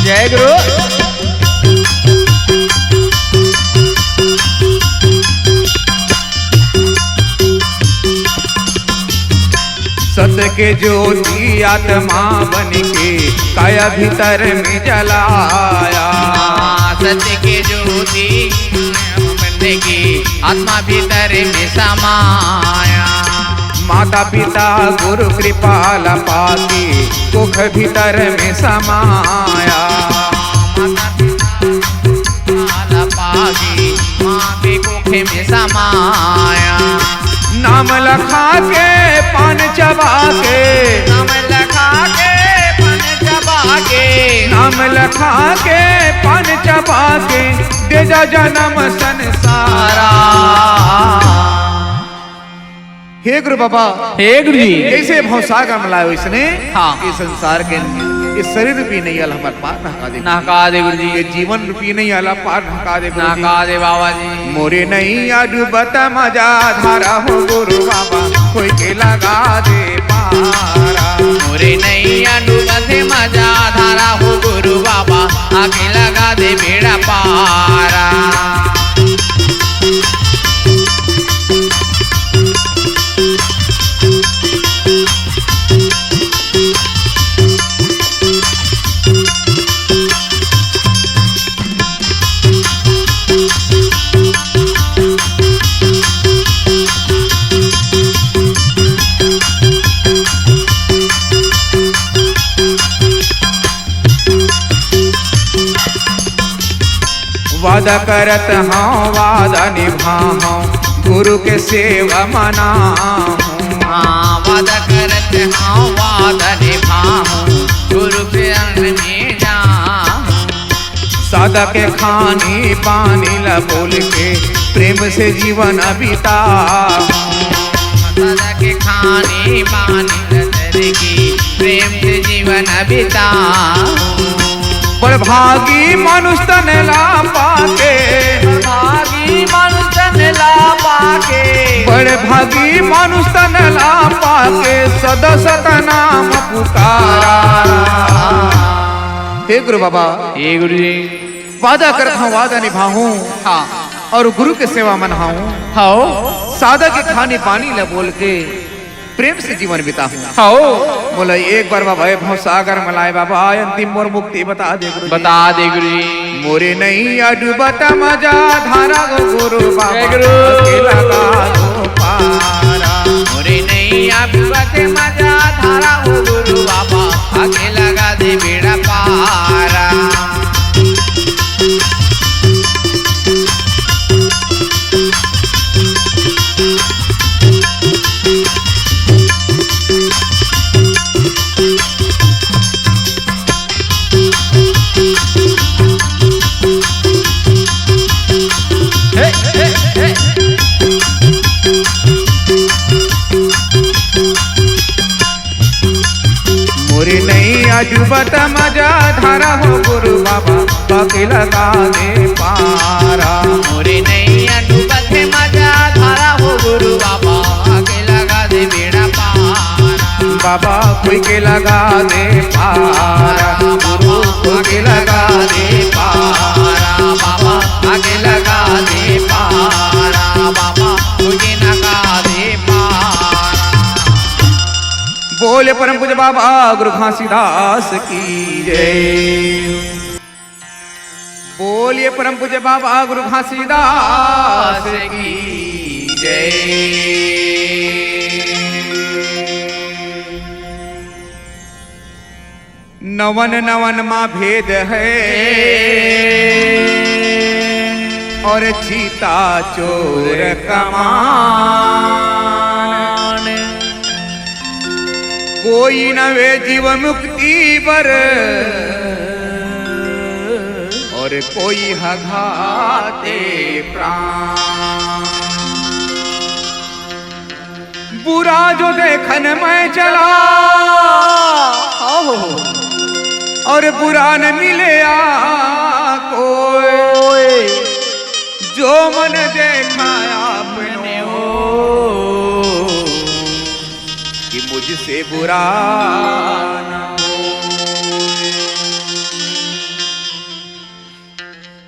जय गुरु। सत के ज्योति आत्मा बन के काया भीतर में जलाया। सत के ज्योति बन के आत्मा भीतर में समाया। माता पिता गुरु कृपा ल पाके कोख भीतर में समाया। माता पिता गुरु कृपा ल पाके माँ के कोख में समाया। नाम लखा के, पान चबा के। नाम लखा के, पान चबा के। नाम लखा के, पान चबा के, दे जा जनम संसारा। हे गुरु बाबा, हे गुरु जी। जइसे भवसागर म लाय हो इसने हाँ। ये संसार के, ये शरीर रूपी नैया ल हमर पार नहका दे। नहका दे गुरु जी। ये जीवन रूपी नैया ल पार नहका दे गुरु जी। नहका दे बाबा जी। मोरे नैया डूबत मजा धारा हो गुरु बाबा, कोई के लगा दे पारा। मोरे नैया डूबत मजा धारा हो गुरु बाबा, आके लगा दे बेड़ा पारा। वादा करत हँव, वादा निभाहूँ, गुरु के सेवा मनाहूँ। हाँ, वादा करत हँव, वादा निभाहूँ, गुरु के शरण में जाहूँ। सादा के खानी पानी ला बोल के, प्रेम से जीवन बिताहूँ। सादा के खानी पानी ला बोल के, प्रेम से जीवन बिताहूँ। बड़ भागी मनुष्य तन ला पाके। बड़ भागी मनुष्य तन ला पाके। बड़ भागी मनुष्य तन ला पाके, सदा सतनाम पुकारा। हे गुरु बाबा। हे गुरु जी। वादा करत हँव, वादा निभाहूँ। हाँ। अउ गुरु के सेवा मनाहूँ। हाँ। सादा के खानी पानी ला बोल के, प्रेम से जीवन बिताहूँ। हव। मोला एक बार बाबा, ए भवसागर म लाय बाबा, अंतिम मोर मुक्ति बता दे गुरु जी। बता दे गुरु जी। मोरे नैया डूबत मजा धारा हो गुरु बाबा, जय गुरु। आके लगा दो पारा। मोरे नैया डूबत मजा धारा हो गुरु बाबा, आके लगा दे बेड़ा पारा। मोरे नैया डूबत मजा धारा हो गुरु बाबा, आके लगा दे पारा। मोरे नैया डूबत मजा धारा हो गुरु बाबा, आके लगा दे बेड़ा पारा। बाबा कोई के लगा दे पारा, गुरु कोई के लगा दे पारा। बाबा आके लगा दे पारा, बाबा कोई के लगा दे पारा। बोले परम पूज्य बाबा गुरु घासीदास की जय। बोलिए परम पूज्य बाबा गुरु घासीदास की जय। नवन नवन मा भेद है अउ चीता चोर कमान। कोई नवे जीव मुक्ति बर अउ कोई ह घाते प्राण। बुरा जो देखन मैं चला अउ बुरा न मिले कोई। जो मन देखा आपने हो कि मुझसे बुरा न हो।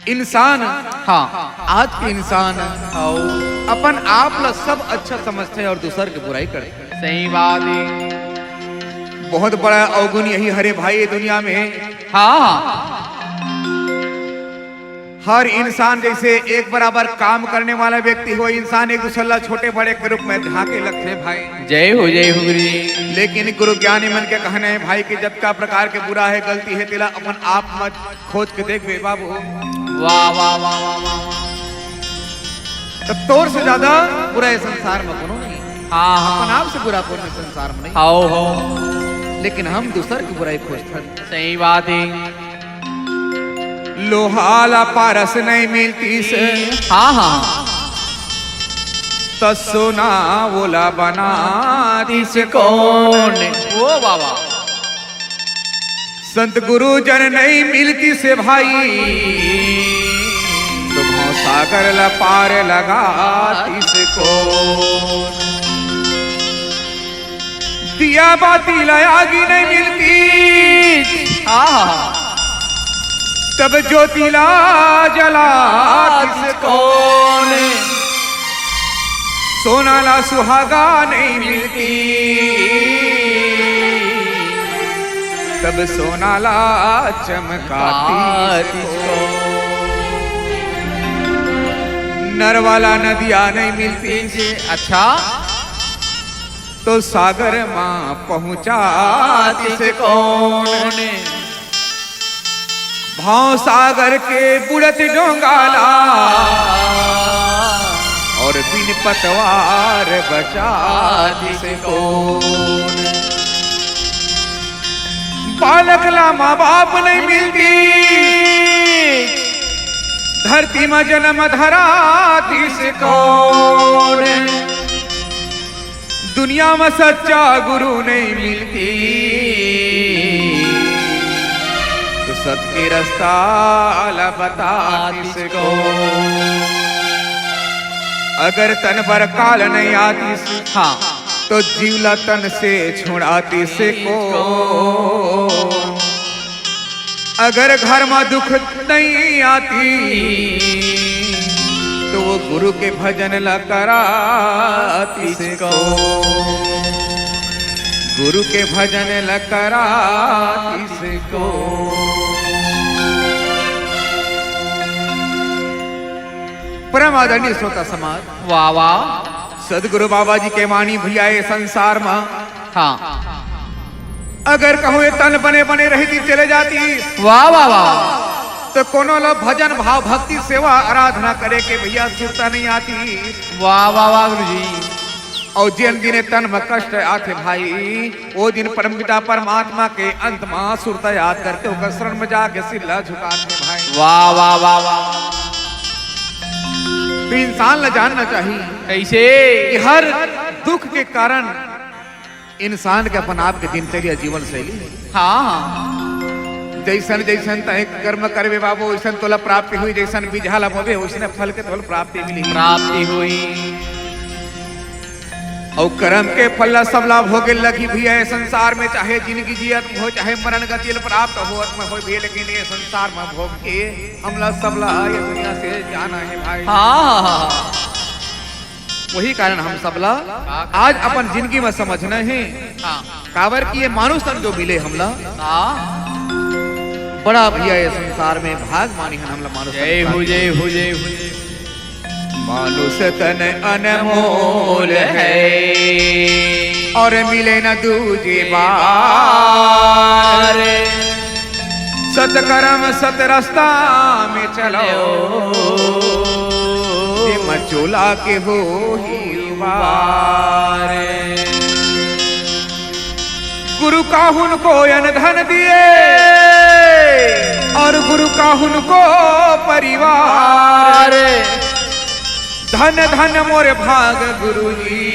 इंसान, हाँ। आज के इंसान अपन आप ला सब अच्छा समझथे अउ दूसर के बुराई करथे। सही बात है। बहुत बड़ा अवगुण यही हरे भाई ये दुनिया में। हाँ। हर इंसान जैसे एक बराबर काम करने वाला व्यक्ति हो, इंसान एक दूसर ला छोटे बड़े के रूप में झांके लगथे भाई। जय हो, जय हो गुरु जी। लेकिन गुरु ज्ञानी मन के कहना है भाई कि जतका प्रकार के बुरा है, गलती है, तेला अपन आप मत खोज के देखबे बाबू। वाह, वाह, वाह। त तोर से ज्यादा बुरा ये संसार में कोनो नहीं। हाँ, हाँ। अपन आप से बुरा कोनो संसार में नहीं। हाओ, हो। लेकिन हम दूसर की बुराई खोजथन। सही बात है। लोहा ला पारस नहीं मिलतिस। हाँ, हाँ। त सोना ओला बनातिस कोन? ओ बाबा। संत गुरु जन नहीं मिलतिस भाई, तो भवसागर ला पार लगातिस कोन? दिया बाती ला आगी नहीं मिलतिस, आहा। तब ज्योति ला जलातिस कोन? सोना ला सुहागा नहीं मिलतिस, तब सोना ला चमकातिस कोन? नरवा ला नदिया नहीं मिलतिस। अच्छा। तो सागर मा पहुंचातिस कोन? भवसागर के बुड़त डोंगा ला और बिन पतवार बचातिस कोन? बालक ला माँ बाप नहीं मिलतिस, धरती मा जन्म धरातिस कोन? दुनिया मा सच्चा गुरु नहीं मिलतिस, तो सत के रस्ता ला बतातिस कोन? अगर तन बर काल नहीं आतिस, हाँ। तो जीव ला तन से छुड़ातिस कोन? अगर घर मा दुख नहीं आतिस, तो वो गुरु के भजन ला करातिस कोन? गुरु के भजन ला करातिस कोन? परम आदरणीय श्रोता समाज, वाह, वाह। सदगुरु बाबा जी के वाणी भैया, ये संसार मा हाँ। अगर कहूँ ये तन बने बने रहतिस, चले जातिस, वाह, वाह, वाह। तो कोनो ला भजन, भाव, भक्ति, सेवा, आराधना करे के भैया सुरता नहीं आतिस। वाह, वाह, वाह, गुरुजी। अउ जेन दिन ये तन मा कष्ट आथे भाई, ओ दिन परमपिता परमात्मा के अंत मा सुरता याद करके ओकर शरण मा जाके सिर ला झुकाथे भाई। वाह, वाह, वाह, वाह। तो इंसान ला जानना चाहिए कइसे? कि हर दुख के कारण इंसान के अपन आप के दिनचर्या, जीवन शैली। हाँ। जइसन जइसन तैं कर्म करबे बाबू, वइसन तोला प्राप्ति होही, जइसन बीजहा ला बोबे, वइसने फल के तोला प्राप्ति मिलही। प्राप्ति होही। अउ कर्म के फल ला सबला भोगे लगही भैया, ये संसार में चाहे जिनगी जियत में हो, चाहे मरण गति ला प्राप्त होवत में हो भैया, लेकिन ये संसार में भोग के हमला सबला ये दुनिया से जाना हे भाई। हाँ, हाँ, हाँ। वही कारण हम सबला आज अपन जिनगी में समझना हे। हाँ। काबर कि ये मानुष तन जो मिले हमला, हाँ। बड़ा भैया ये संसार में भाग मानी हन हमला मानुष तन जय हो, प्राप्त। जय हो, जय हो, जय हो। मानुष तन अनमोल है और मिले न दूजे बार। सतकर्म सत रास्ता में चलो, जेमा चोला के होही पार। गुरु काहुन को अन धन दिए और गुरु काहुन को परिवार। धन धन मोर भाग गुरुजी,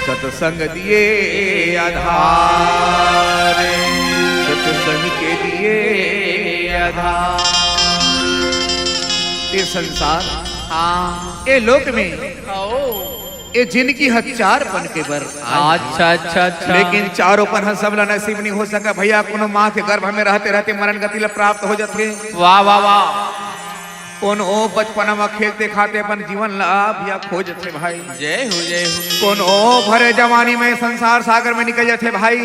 सत्संग दिए आधार, सत्संग के दिए आधार। ये संसार, हाँ। ये लोक में, आओ। ये जिनगी ह चार पन के बर आए। अच्छा, अच्छा, अच्छा। लेकिन चारों पन ह सबला नसीब नहीं हो सका भैया। कोनो माँ के गर्भ में रहते रहते मरण गति ला प्राप्त हो जाथे। वाह, वाह, वाह। कोनो बचपन में खेलते खाते अपन जीवन ला भैया खो जाथे भाई। जय हो, जय हो। कोनो भरे जवानी में संसार सागर में निकल जाथे भाई।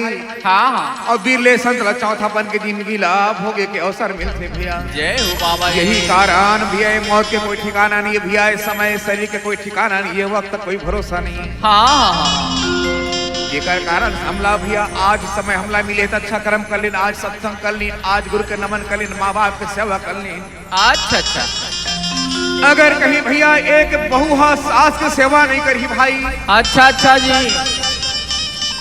हाँ, हाँ। अउ बिरले संत ला चौथापन के जिनगी ला भोगे के अवसर मिलथे भैया। जय हो बाबा जी। यही कारण भैया, ये मौत के कोई ठिकाना नहीं है भैया, ये समय शरीर के कोई ठिकाना नहीं है, वक्त कोई भरोसा नहीं है। हाँ, हाँ, हाँ। जेकर कारण हमला भैया आज समय हमला मिले त अच्छा कर्म कर लेन, आज सत्संग कर लेन, आज गुरु के नमन कर लेन, माँ बाप के सेवा कर लेन। अच्छा, अच्छा। अगर कहीं भैया एक बहू हा सास के सेवा नहीं करही भाई, अच्छा, अच्छा जी।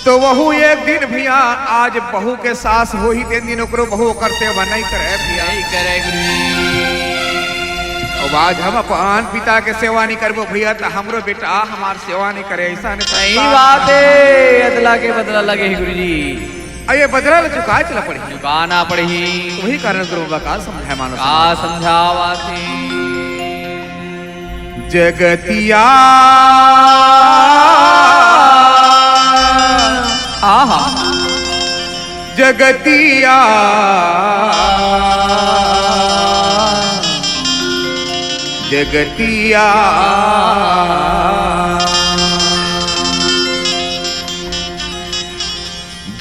तो वहू एक दिन भैया, आज बहू के सास होही, तेन दिन ओकरो बहू ओकर सेवा नहीं करे भैया। नहीं करे गुरुजी। अब आज हम अपन पिता के सेवा नहीं करबो भैया, तो हमरो बेटा हमार सेवा नहीं करे, ऐसा नहीं सही संस्कार। बात है, अदला के बदला लगे ही गुरुजी। अब ये बदला ल चुकाए चला पड़ही। चुकाना पड़ही। वही कारण गुरु बाबा का समझाए मानो का समझाए। समझावा थे। जगतिया। आहा। जगतिया। जगतिया।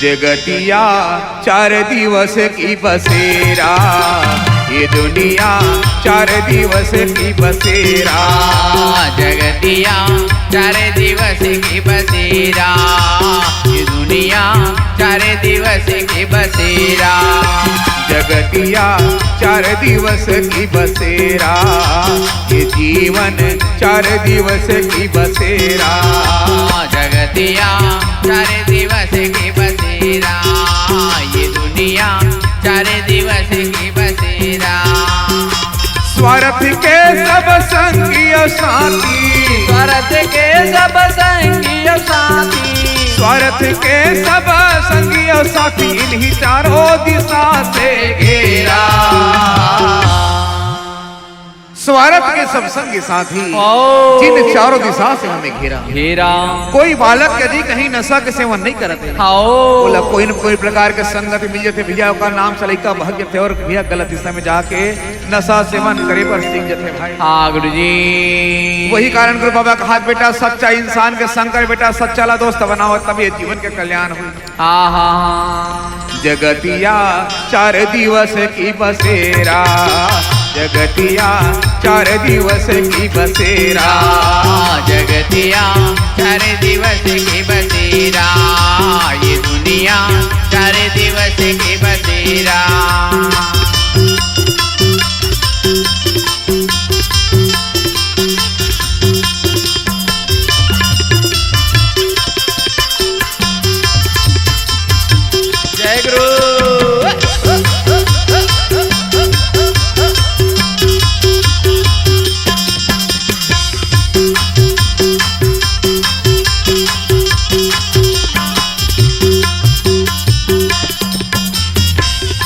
जगतिया चार दिवस की बसेरा, ये दुनिया चार दिवस की बसेरा। जगतिया चार दिवस की बसेरा, ये दुनिया चार दिवस की बसेरा। जगतिया चार दिवस की बसेरा, ये जीवन चार दिवस की बसेरा। जगतिया चार दिवस की बसेरा, ये दुनिया चार दिवस की बसेरा। स्वार्थ के सब संगी और साथी, स्वार्थ के सब संगी और साथी, स्वार्थ के सब संगी और साथी, इन्हीं चारों दिशा से घेरा। स्वार्थ के सब संगी साथी, ओ। जिन चारों दिशा से हमें घेरा। घेरा। कोई बालक यदि कहीं नशा के सेवन नहीं करत हे, हाओ। ओला कोई न कोई प्रकार के संगत मिल जथे भैया, ओकर नाम से लइका भग जथे और भैया गलत दिशा में जाके नशा सेवन करे बर सीख जथे भाई। हाँ गुरुजी। वही कारण गुरु बाबा कहाथे बेटा, सच्चा इंसान के संग कर बेटा, सच्चा ला दोस्त बनाओ, तब ये जीवन के कल्याण होही। हाँ, हाँ, हाँ। जगतिया चार दिवस की बसेरा, जगतिया चार दिवस की बसेरा। जगतिया चार दिवस की बसेरा, ये दुनिया चार दिवस की बसेरा। जय गुरु।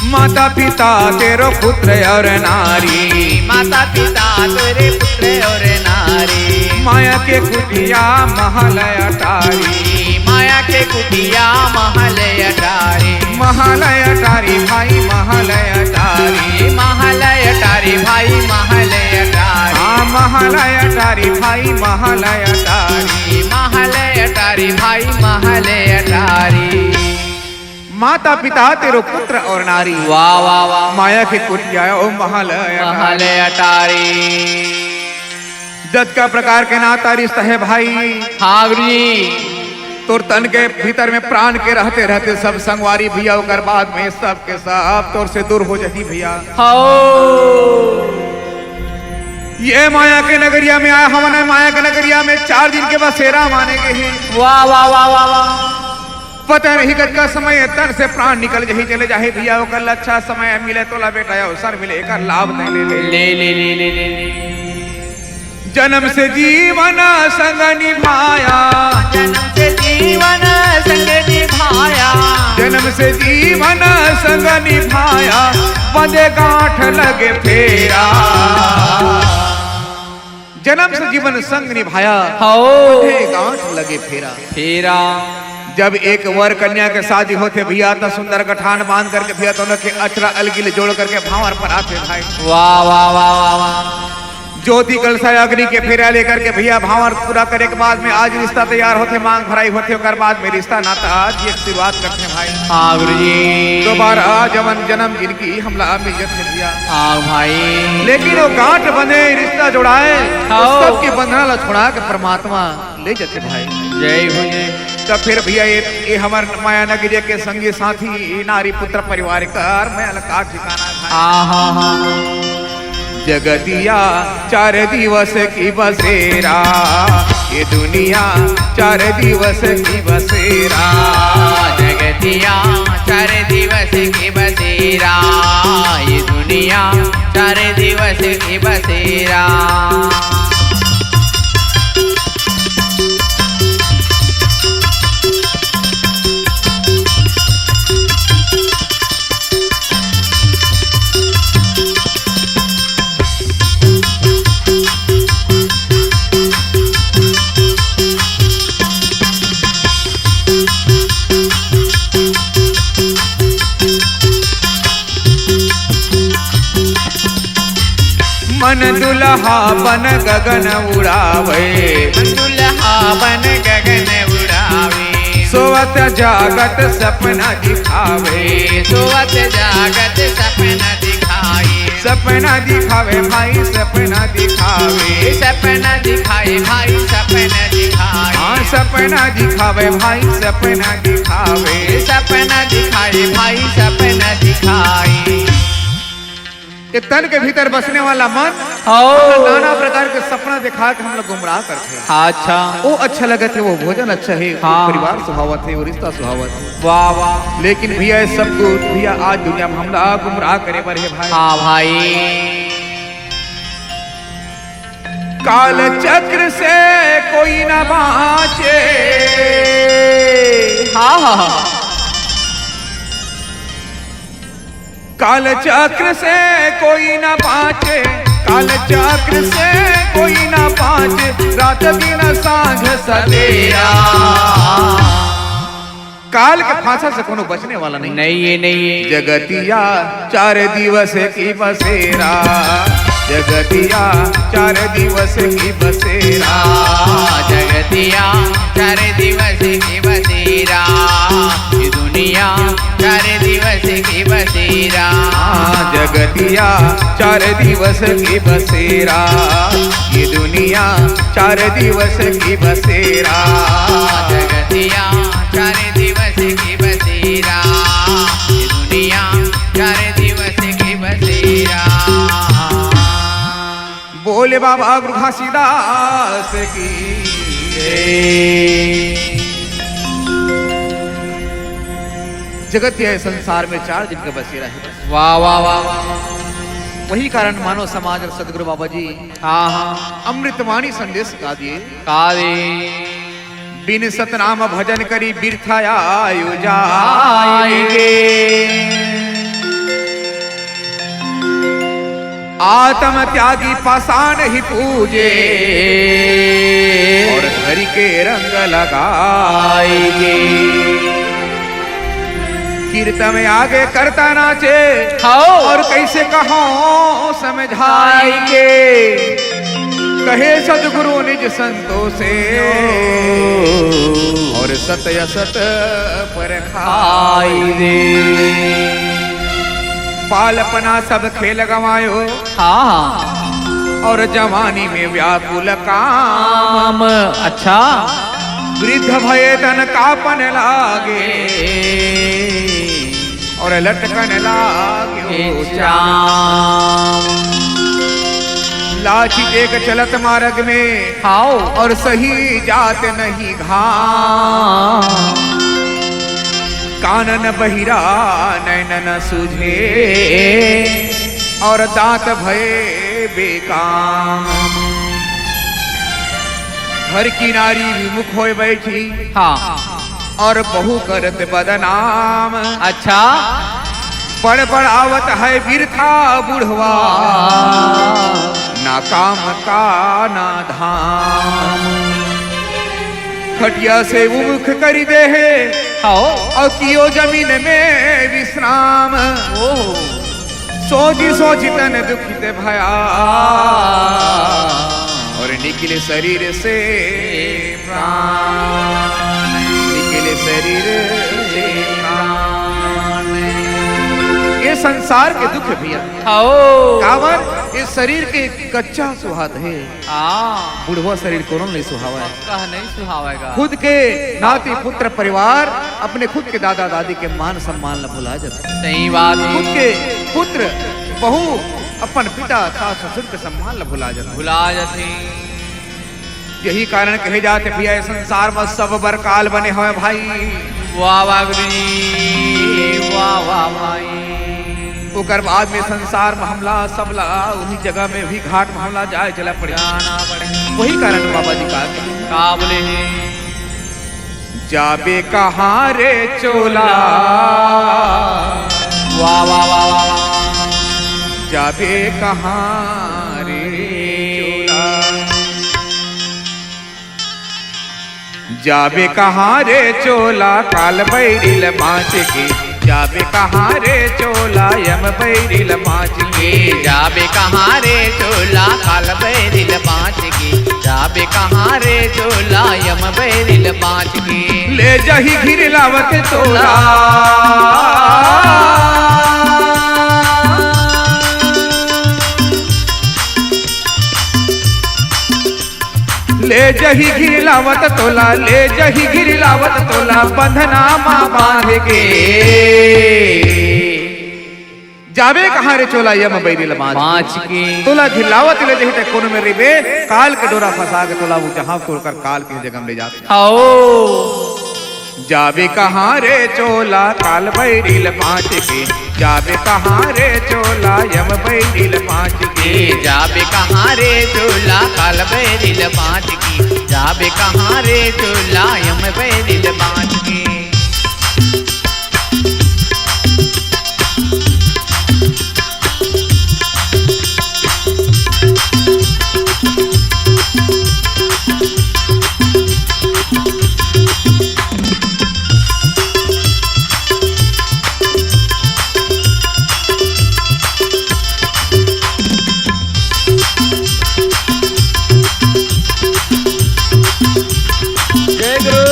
माता पिता तेरो पुत्र और नारी, माता पिता तेरे पुत्र और नारी। माया के कुटिया महल अटारी, माया के कुटिया महल अटारी। महल अटारी भाई महल अटारी, महल अटारी भाई महल अटारी। हाँ, महल अटारी भाई महल अटारी, महल अटारी भाई महल अटारी। माता पिता तेरो पुत्र और नारी। वाह, वाह, वाह। माया के कुटिया ओ महल अटारी। महल अटारी। जतका प्रकार के नाता रिश्ता हे भाई। हाँ गुरुजी। तोर तन के भीतर में प्राण के रहते रहते सब संगवारी भैया, ओकर बाद में सब के सब तोर से दूर हो जाही भैया। हाओ। ये माया के नगरिया में आए हवन, माया के नगरिया में चार दिन के बसेरा माने गे हे। वाह, वाह, वाह, वाह, वाह। पता नहीं कतका समय तन से प्राण निकल जाही, चले जाही भैया, ओकर ला अच्छा समय मिले, तोला बेटा अवसर मिले, एकर लाभ नहीं ले ले। ले, ले, ले, ले, ले, ले। जन्म से जीवन संग निभाया, जन्म से जीवन संग निभाया। जन्म से जीवन संग निभाया, बंधे गांठ लगे फेरा। जन्म से जीवन संग निभाया, हाओ। बंधे गांठ लगे फेरा। फेरा। जब एक वर कन्या के शादी होथे भैया, त सुंदर गठान बांध करके भैया, दोनों के अचरा अलगी ले जोड़ करके भांवर पर आथे भाई। वाह, वाह, वाह, वाह, वाह। ज्योति कलशा अग्नि के फेरा लेकर के भैया भांवर पूरा करे के बाद में आज रिश्ता तैयार होथे, मांग भराई होथे, ओकर बाद में रिश्ता नाता आज ये शुरुआत करथे भाई। हाँ गुरुजी। दोबारा जवन जन्म जिनकी हमला मिल जथे भैया। हाँ भाई। लेकिन वो गांठ बंधे रिश्ता जोड़ाए, तो हाँ। सबके बंधना ला छोड़ा के परमात्मा ले जथे भाई। जय हो जय। त फिर भैया ये, ये हमर माया नगरिया के संगी साथी नारी पुत्र परिवार कर मैं अलग का ठिकाना है भाई। हाँ, हाँ, हाँ। जगतिया चार दिवस की बसेरा, ये दुनिया चार दिवस की बसेरा। जगतिया चार दिवस की बसेरा, ये दुनिया चार दिवस की बसेरा। मन दुल्हा बन गगन उड़ावे। मन दुल्हा बन गगन उड़ावे। सोवत जागत सपना दिखावे। सोवत जागत सपना दिखाए। सपना दिखावे भाई, सपना दिखावे। सपना दिखाए भाई, सपना दिखाए। हाँ, सपना दिखावे भाई, सपना दिखावे। सपना दिखाए भाई, सपना दिखाए। ये तन के भीतर बसने वाला मन आओ। नाना प्रकार के सपना दिखा के हम लोग गुमराह करथे। हाँ, अच्छा। वो अच्छा लगत हे, वो भोजन अच्छा हे, वो हाँ। परिवार सुहावत हे, वो रिश्ता सुहावत हे। वाह, वाह। लेकिन भैया, ये सब कुछ भैया आज दुनिया में हमला गुमराह करे बर हे भाई। हाँ भाई। काल चक्र से कोई ना बाँचे। हाँ, हाँ, हाँ। काल चक्र से कोई ना बाँचे, काल चक्र से कोई ना बाँचे, रात दिन सांझ सवेरा। काल के फांसा से कोनो बचने वाला नहीं। नहीं, ये नहीं है। जगतिया चार दिवस की बसेरा, जगतिया चार दिवस की बसेरा। जगतिया चार दिवस की बसेरा, ये दुनिया चार दिवस की बसेरा। हाँ, जगतिया चार दिवस की बसेरा, ये दुनिया चार दिवस की बसेरा। जगतिया चार दिवस की बसेरा, ये दुनिया चार दिवस की बसेरा। बोले बाबा गुरु घासीदास की जय। जगत ये संसार में चार दिन का बसेरा है। वाह, वाह, वाह, वाह। वही कारण मानव समाज और सदगुरु बाबा जी हाँ, हाँ। अमृतवाणी संदेश का दिए। का दिए? बिन सतनाम भजन करी बिरथा आयु जाएगे। आत्म त्यागी पाषाण ही पूजे और हरि के रंग लगाएगे। कीर्तन में आगे करता नाचे हाँ। और कैसे कहो समझाएगे। कहे सदगुरु निज संतोषे और सत असत परखाई दे। बालपना सब खेल गवायो हाँ। और जवानी में व्याकुल काम। अच्छा। वृद्ध भये तन कापन लागे और लटकन लागे चाम। लाठी देख चलत मार्ग में हाओ। और सही जात नहीं घाम। कानन बहिरा नैनन सूझे और दांत भये बेकाम। घर की नारी विमुख होए बैठी हाँ। और बहू करत बदनाम। अच्छा। बड़बड़ावत है बिरथा बुढ़वा, ना काम का ना धाम। खटिया से उमुख करी दे हे हाँ। और कियो जमीन में विश्राम। ओहो। सोची सोची तन दुखित भया और निकले शरीर से प्राण, निकले शरीर से प्राण। ये संसार के दुख हे भैया। हाओ। काबर ये शरीर के कच्चा सुहात हे। हाँ। बुढ़वा शरीर कोनो नहीं सुहावय। कह नहीं सुहावेगा। खुद के नाती पुत्र परिवार, अपने खुद के दादा दादी के मान सम्मान ला भुला जाथे। सही बात हे। खुद के पुत्र, बहू, अपन पिता, सास, ससुर के सम्मान ल भुला जाथे। भुला जाथे। यही कारण कहे जाथे भैया, ये संसार म सब बर काल बने हवय भाई। वाह, वाह गुरु जी, वाह, वाह भाई। ओकर बाद में संसार म हमला, सबला उही जगह में, उही घाट म हमला जाए चला पड़े। जाना पड़े। वही कारण बाबा जी का, का बोले हे? जाबे कहाँ रे चोला? वाह, वाह, वाह, वाह, वाह। जाबे कहाँ रे चोला? जाबे कहाँ रे चोला, काल बैरी ल बाँच के? जाबे कहाँ रे चोला, यम बैरी ल बाँच के? जाबे कहाँ रे चोला, काल बैरी ल बाँच के? जाबे कहाँ रे चोला, यम बैरी ल बाँच के? ले जाही घिर लावत तोला। ले जाही घिर लावत तोला, ले जाही घिर लावत तोला, बंधना मा बाँध के। जाबे कहाँ रे चोला, यम बैरी ल बाँच के? बाँच के। तोला घिर लावत ले जाही ते कोनो में रहिबे, काल के डोरा फँसा के तोला वो जहाँ तोर कर काल के जगह में ले जात। आओ। जाबे कहाँ रे चोला, काल बैरी ल बाँच के? जाबे कहाँ रे चोला, यम बैरी ल बाँच के? जाबे कहाँ रे चोला, काल बैरी ल बाँच के? जाबे कहाँ रे चोला, यम बैरी ल बाँच के? जय गुरु।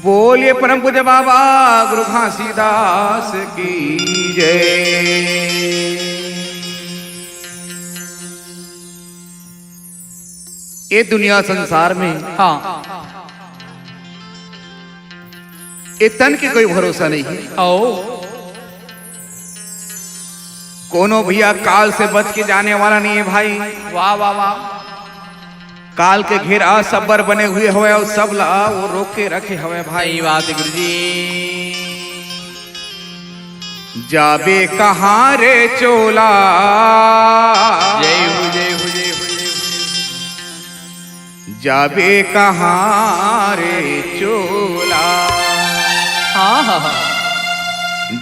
बोलिए परम पूज्य बाबा गुरु घासीदास की जय। ये दुनिया संसार में हाँ। ये तन के कोई भरोसा नहीं है। आओ। कोनो भैया काल से बच के जाने वाला नहीं है भाई। वाह, वाह, वाह। काल के घेरा सब्बर बने हुए हवय अउ सब ला वो रोक के रखे हवय भाई। सही बात है गुरुजी। जाबे कहाँ रे चोला? जय हो, जय हो, जय हो, जय हो। जाबे कहाँ रे चोला? हाँ, हाँ, हाँ।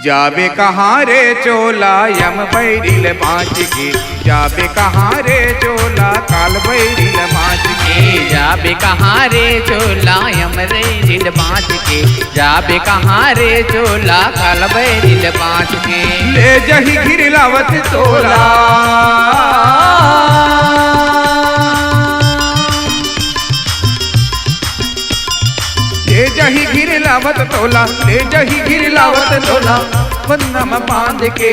जाबे कहाँ रे चोला, यम बैरी ल बाँच के? जाबे कहाँ रे चोला, काल बैरी ल बाँच के? जाबे कहाँ रे चोला, यम बैरी ल बाँच के? जाबे कहाँ रे चोला, काल बैरी ल बाँच के? ले जाही घिर लावत तोला। ले जाही घिर लावत तोला, ले जाही घिर लावत तोला, बंधना म बाँध के।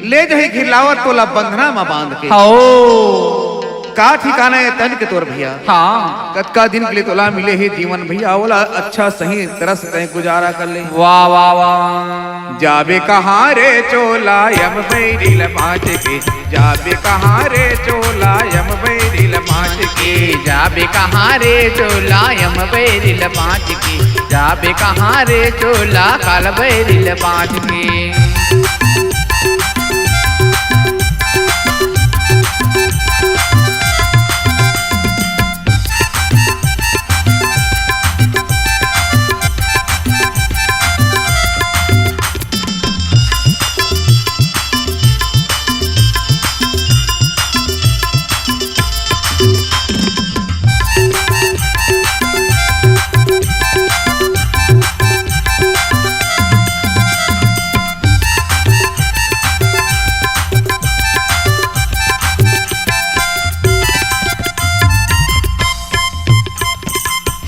ले जाही घिर लावत तोला, बंधना म बाँध के। हओ। का ठिकाना हे तन के तोर भैया? हाँ। कतका दिन के लिए तोला मिले हे जीवन भैया, ओला अच्छा सही तरह से तैं गुजारा कर ले। वाह, वाह, वाह। जाबे कहाँ रे चोला, यम बैरी ल बाँच के? जाबे कहाँ रे चोला, यम बैरी ल बाँच के? जाबे कहाँ रे चोला, यम बैरी ल बाँच के? जाबे कहाँ रे चोला, काल बैरी ल बाँच के?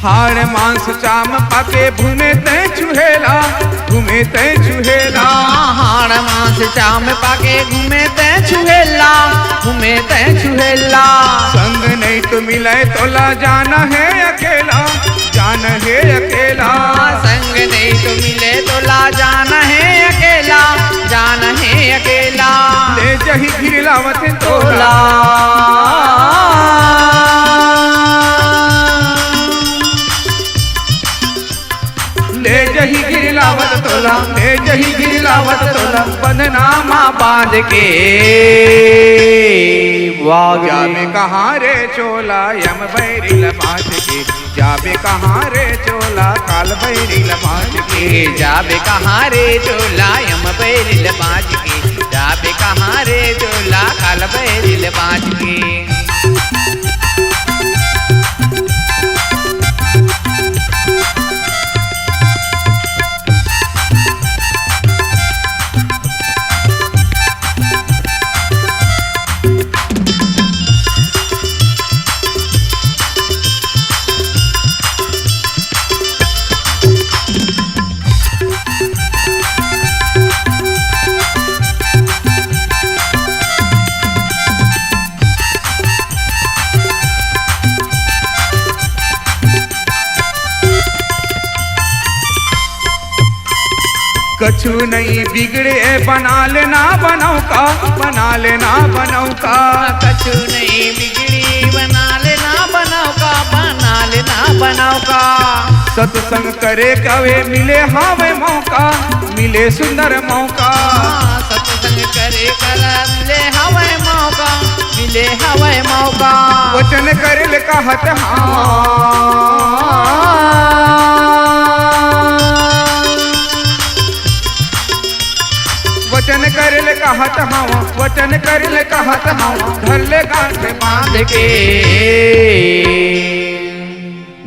हाड़ मा मांस चाम पाके घूमे तैं छुहेला, घूमे तैं छुहेला। हाड़ मांस चाम पाके घूमे तैं छुहेला, घूमे तैं छुहेला। संग नहीं तो मिले तोला जाना हे अकेला, जाना हे अकेला। संग नहीं तो मिले तोला जाना हे अकेला, जाना हे अकेला। ले जही गिरलावत तोला। ले जही गिरलावत तोला, ले जही गिरलावत तोला, बंधना मा बांध के। वाह। जाबे कहाँ रे चोला, यम बैरी ल बांध के। जाबे कहाँ रे चोला, काल बैरी ल बांध के। जाबे कहाँ रे चोला, यम बैरी ल बांध के। जाबे कहाँ रे चोला, काल बैरी ल बांध के। कछु नहीं बिगड़े, बना लेना बनाओ का, बना लेना बनाओ का। कछु नहीं बिगड़ी, बना लेना बनाओ का, बना लेना बनाओ का। सत्संग करे कवे मिले हावे मौका, मिले सुंदर मौका। सत्संग करे कवे मिले हावे मौका, मिले हावे मौका। वचन करे ले कहत हाँ। वचन करे ले कहत हाँ, वचन करे ले कहत हाँ, धर ले गांठ बांध के।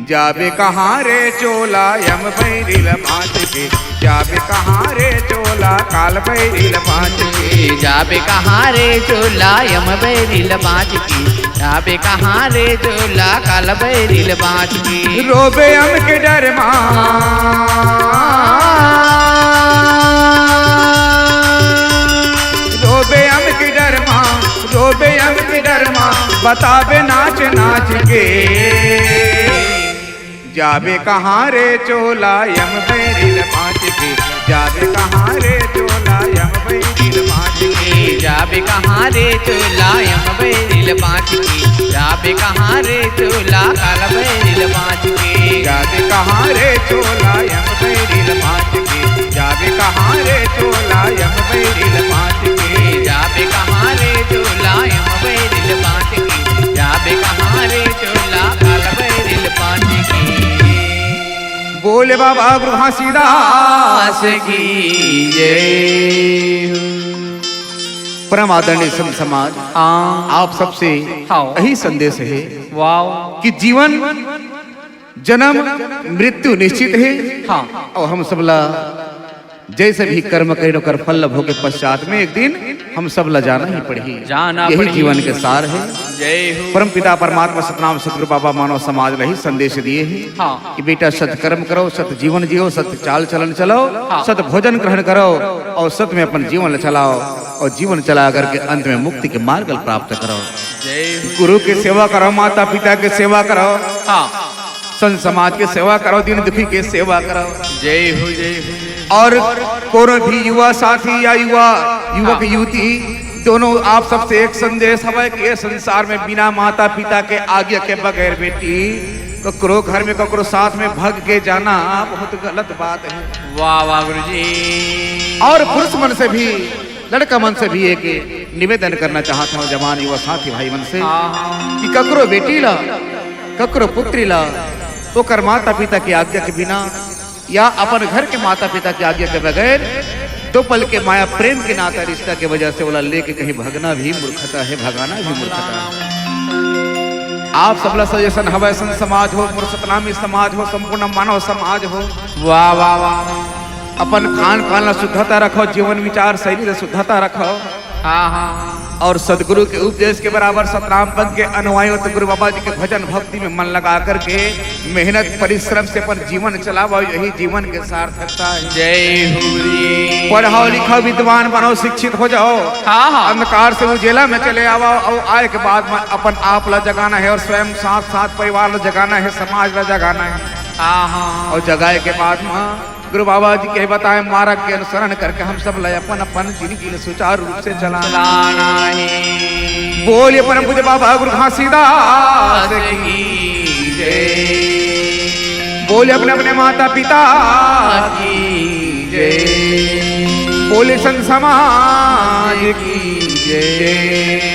जाबे कहाँ रे चोला यम बैरी ल बांध के, जाबे कहाँ रे चोला काल बैरी ल बांध के। जाबे कहाँ रे चोला यम बैरी ल बांध के, जाबे कहाँ रे चोला काल बैरी ल बांध के। रोबे यम के डर मा, रोबे यम के डर मा, रोबे यम के डर मा, बताबे नाच नाच के। जाबे कहाँ रे चोला यम बैरी ल बांध के, जाबे कहाँ रे चोला यम बैरी ल बांध के। जाबे कहाँ रे चोला यम बैरी ल बांध के, जाबे कहाँ रे चोला काल बैरी ल बांध के। जाबे कहाँ रे चोला यम बैरी ल बांध के, जाबे कहाँ रे चोला यम बैरी ल बांध के। जाबे कहाँ रे चोला यम बैरी ल बांध के, जाबे कहाँ रे चोला काल बैरी ल बांध के। बोले बाबा गुरु घासीदास की जय। परम आदरणीय संत समाज, हाँ। आप सबसे हाँ। यही संदेश है वाह। कि जीवन, जन्म, मृत्यु निश्चित है। हाँ। और हम सबला जैसे भी कर्म करें, ओकर फल भोगे पश्चात में एक दिन हम सब ला जाना ही पड़ही। जाना यही पड़ही। जीवन के सार है। जय हो। परम पिता परमात्मा सतनाम सतगुरु बाबा मानव समाज ला ही संदेश दिए हैं हाँ। कि बेटा सत कर्म करो, सत जीवन जियो, सत चाल चलन चलो, हाँ। सत भोजन ग्रहण करो और सत में अपन जीवन ला चलाओ और जीवन चला करके अंत में मुक्ति के मार्ग ला प्राप्त करो। जय हो। गुरु के सेवा करो, माता पिता के सेवा करो। हाँ। संत समाज के सेवा करो, दीन दुखी के सेवा करो। जय हो, जय हो, जय हो। और कोनो भी युवा साथी या युवा, युवक, हाँ। युवती, दोनों आप सबसे एक संदेश हवय कि ये संसार में बिना माता पिता के आज्ञा के बगैर बेटी ककरो घर में ककरो साथ में भग के जाना बहुत गलत बात है। वाह, वाह, गुरुजी। और पुरुष मन से भी लड़का मन से भी एक निवेदन करना चाहत हंव, जवान युवा साथी भाई मन से, हाँ। कि ककरो बेटी ला, ककरो पुत्री ला, ओकर माता पिता के आज्ञा के बिना या अपन घर के माता पिता के आज्ञा के बगैर दो पल के माया प्रेम के नाता रिश्ता के वजह से ओला लेके कहीं भगना भी मूर्खता है, भगाना भी मूर्खता है। आप सबला suggestion हवय, संत समाज हो, मोर सतनामी समाज हो, संपूर्ण मानव समाज हो, वाह, वाह, वाह। अपन खान पान ला शुद्धता रखव, जीवन विचार शैली ला शुद्धता रखव। हाँ, हाँ। और सदगुरु के उपदेश के बराबर सतनाम पंथ के अनुयायी हो तो गुरु बाबा जी के भजन भक्ति में मन लगा करके मेहनत परिश्रम से अपन जीवन चलावा, यही जीवन के सार्थकता है। जय हो रे। पढ़ाओ लिखाओ, विद्वान बनाओ, शिक्षित हो जाओ। हाँ, हाँ। अंधकार से उजेला में चले आवा और आए के बाद में अपन आप ला जगाना है और स्वयं साथ साथ परिवार ला जगाना है, समाज ला जगाना है। हाँ, हाँ। और जगाए के बाद में गुरु बाबा जी के बताए मार्ग के अनुसरण करके हम सब ला अपन अपन जिंदगी ला सुचारू रूप से चलाना। चलाना है। बोलिए परम पूज्य बाबा गुरु घासीदास की जय। बोलिए अपने अपने माता पिता की जय। बोलिए संत समाज की जय।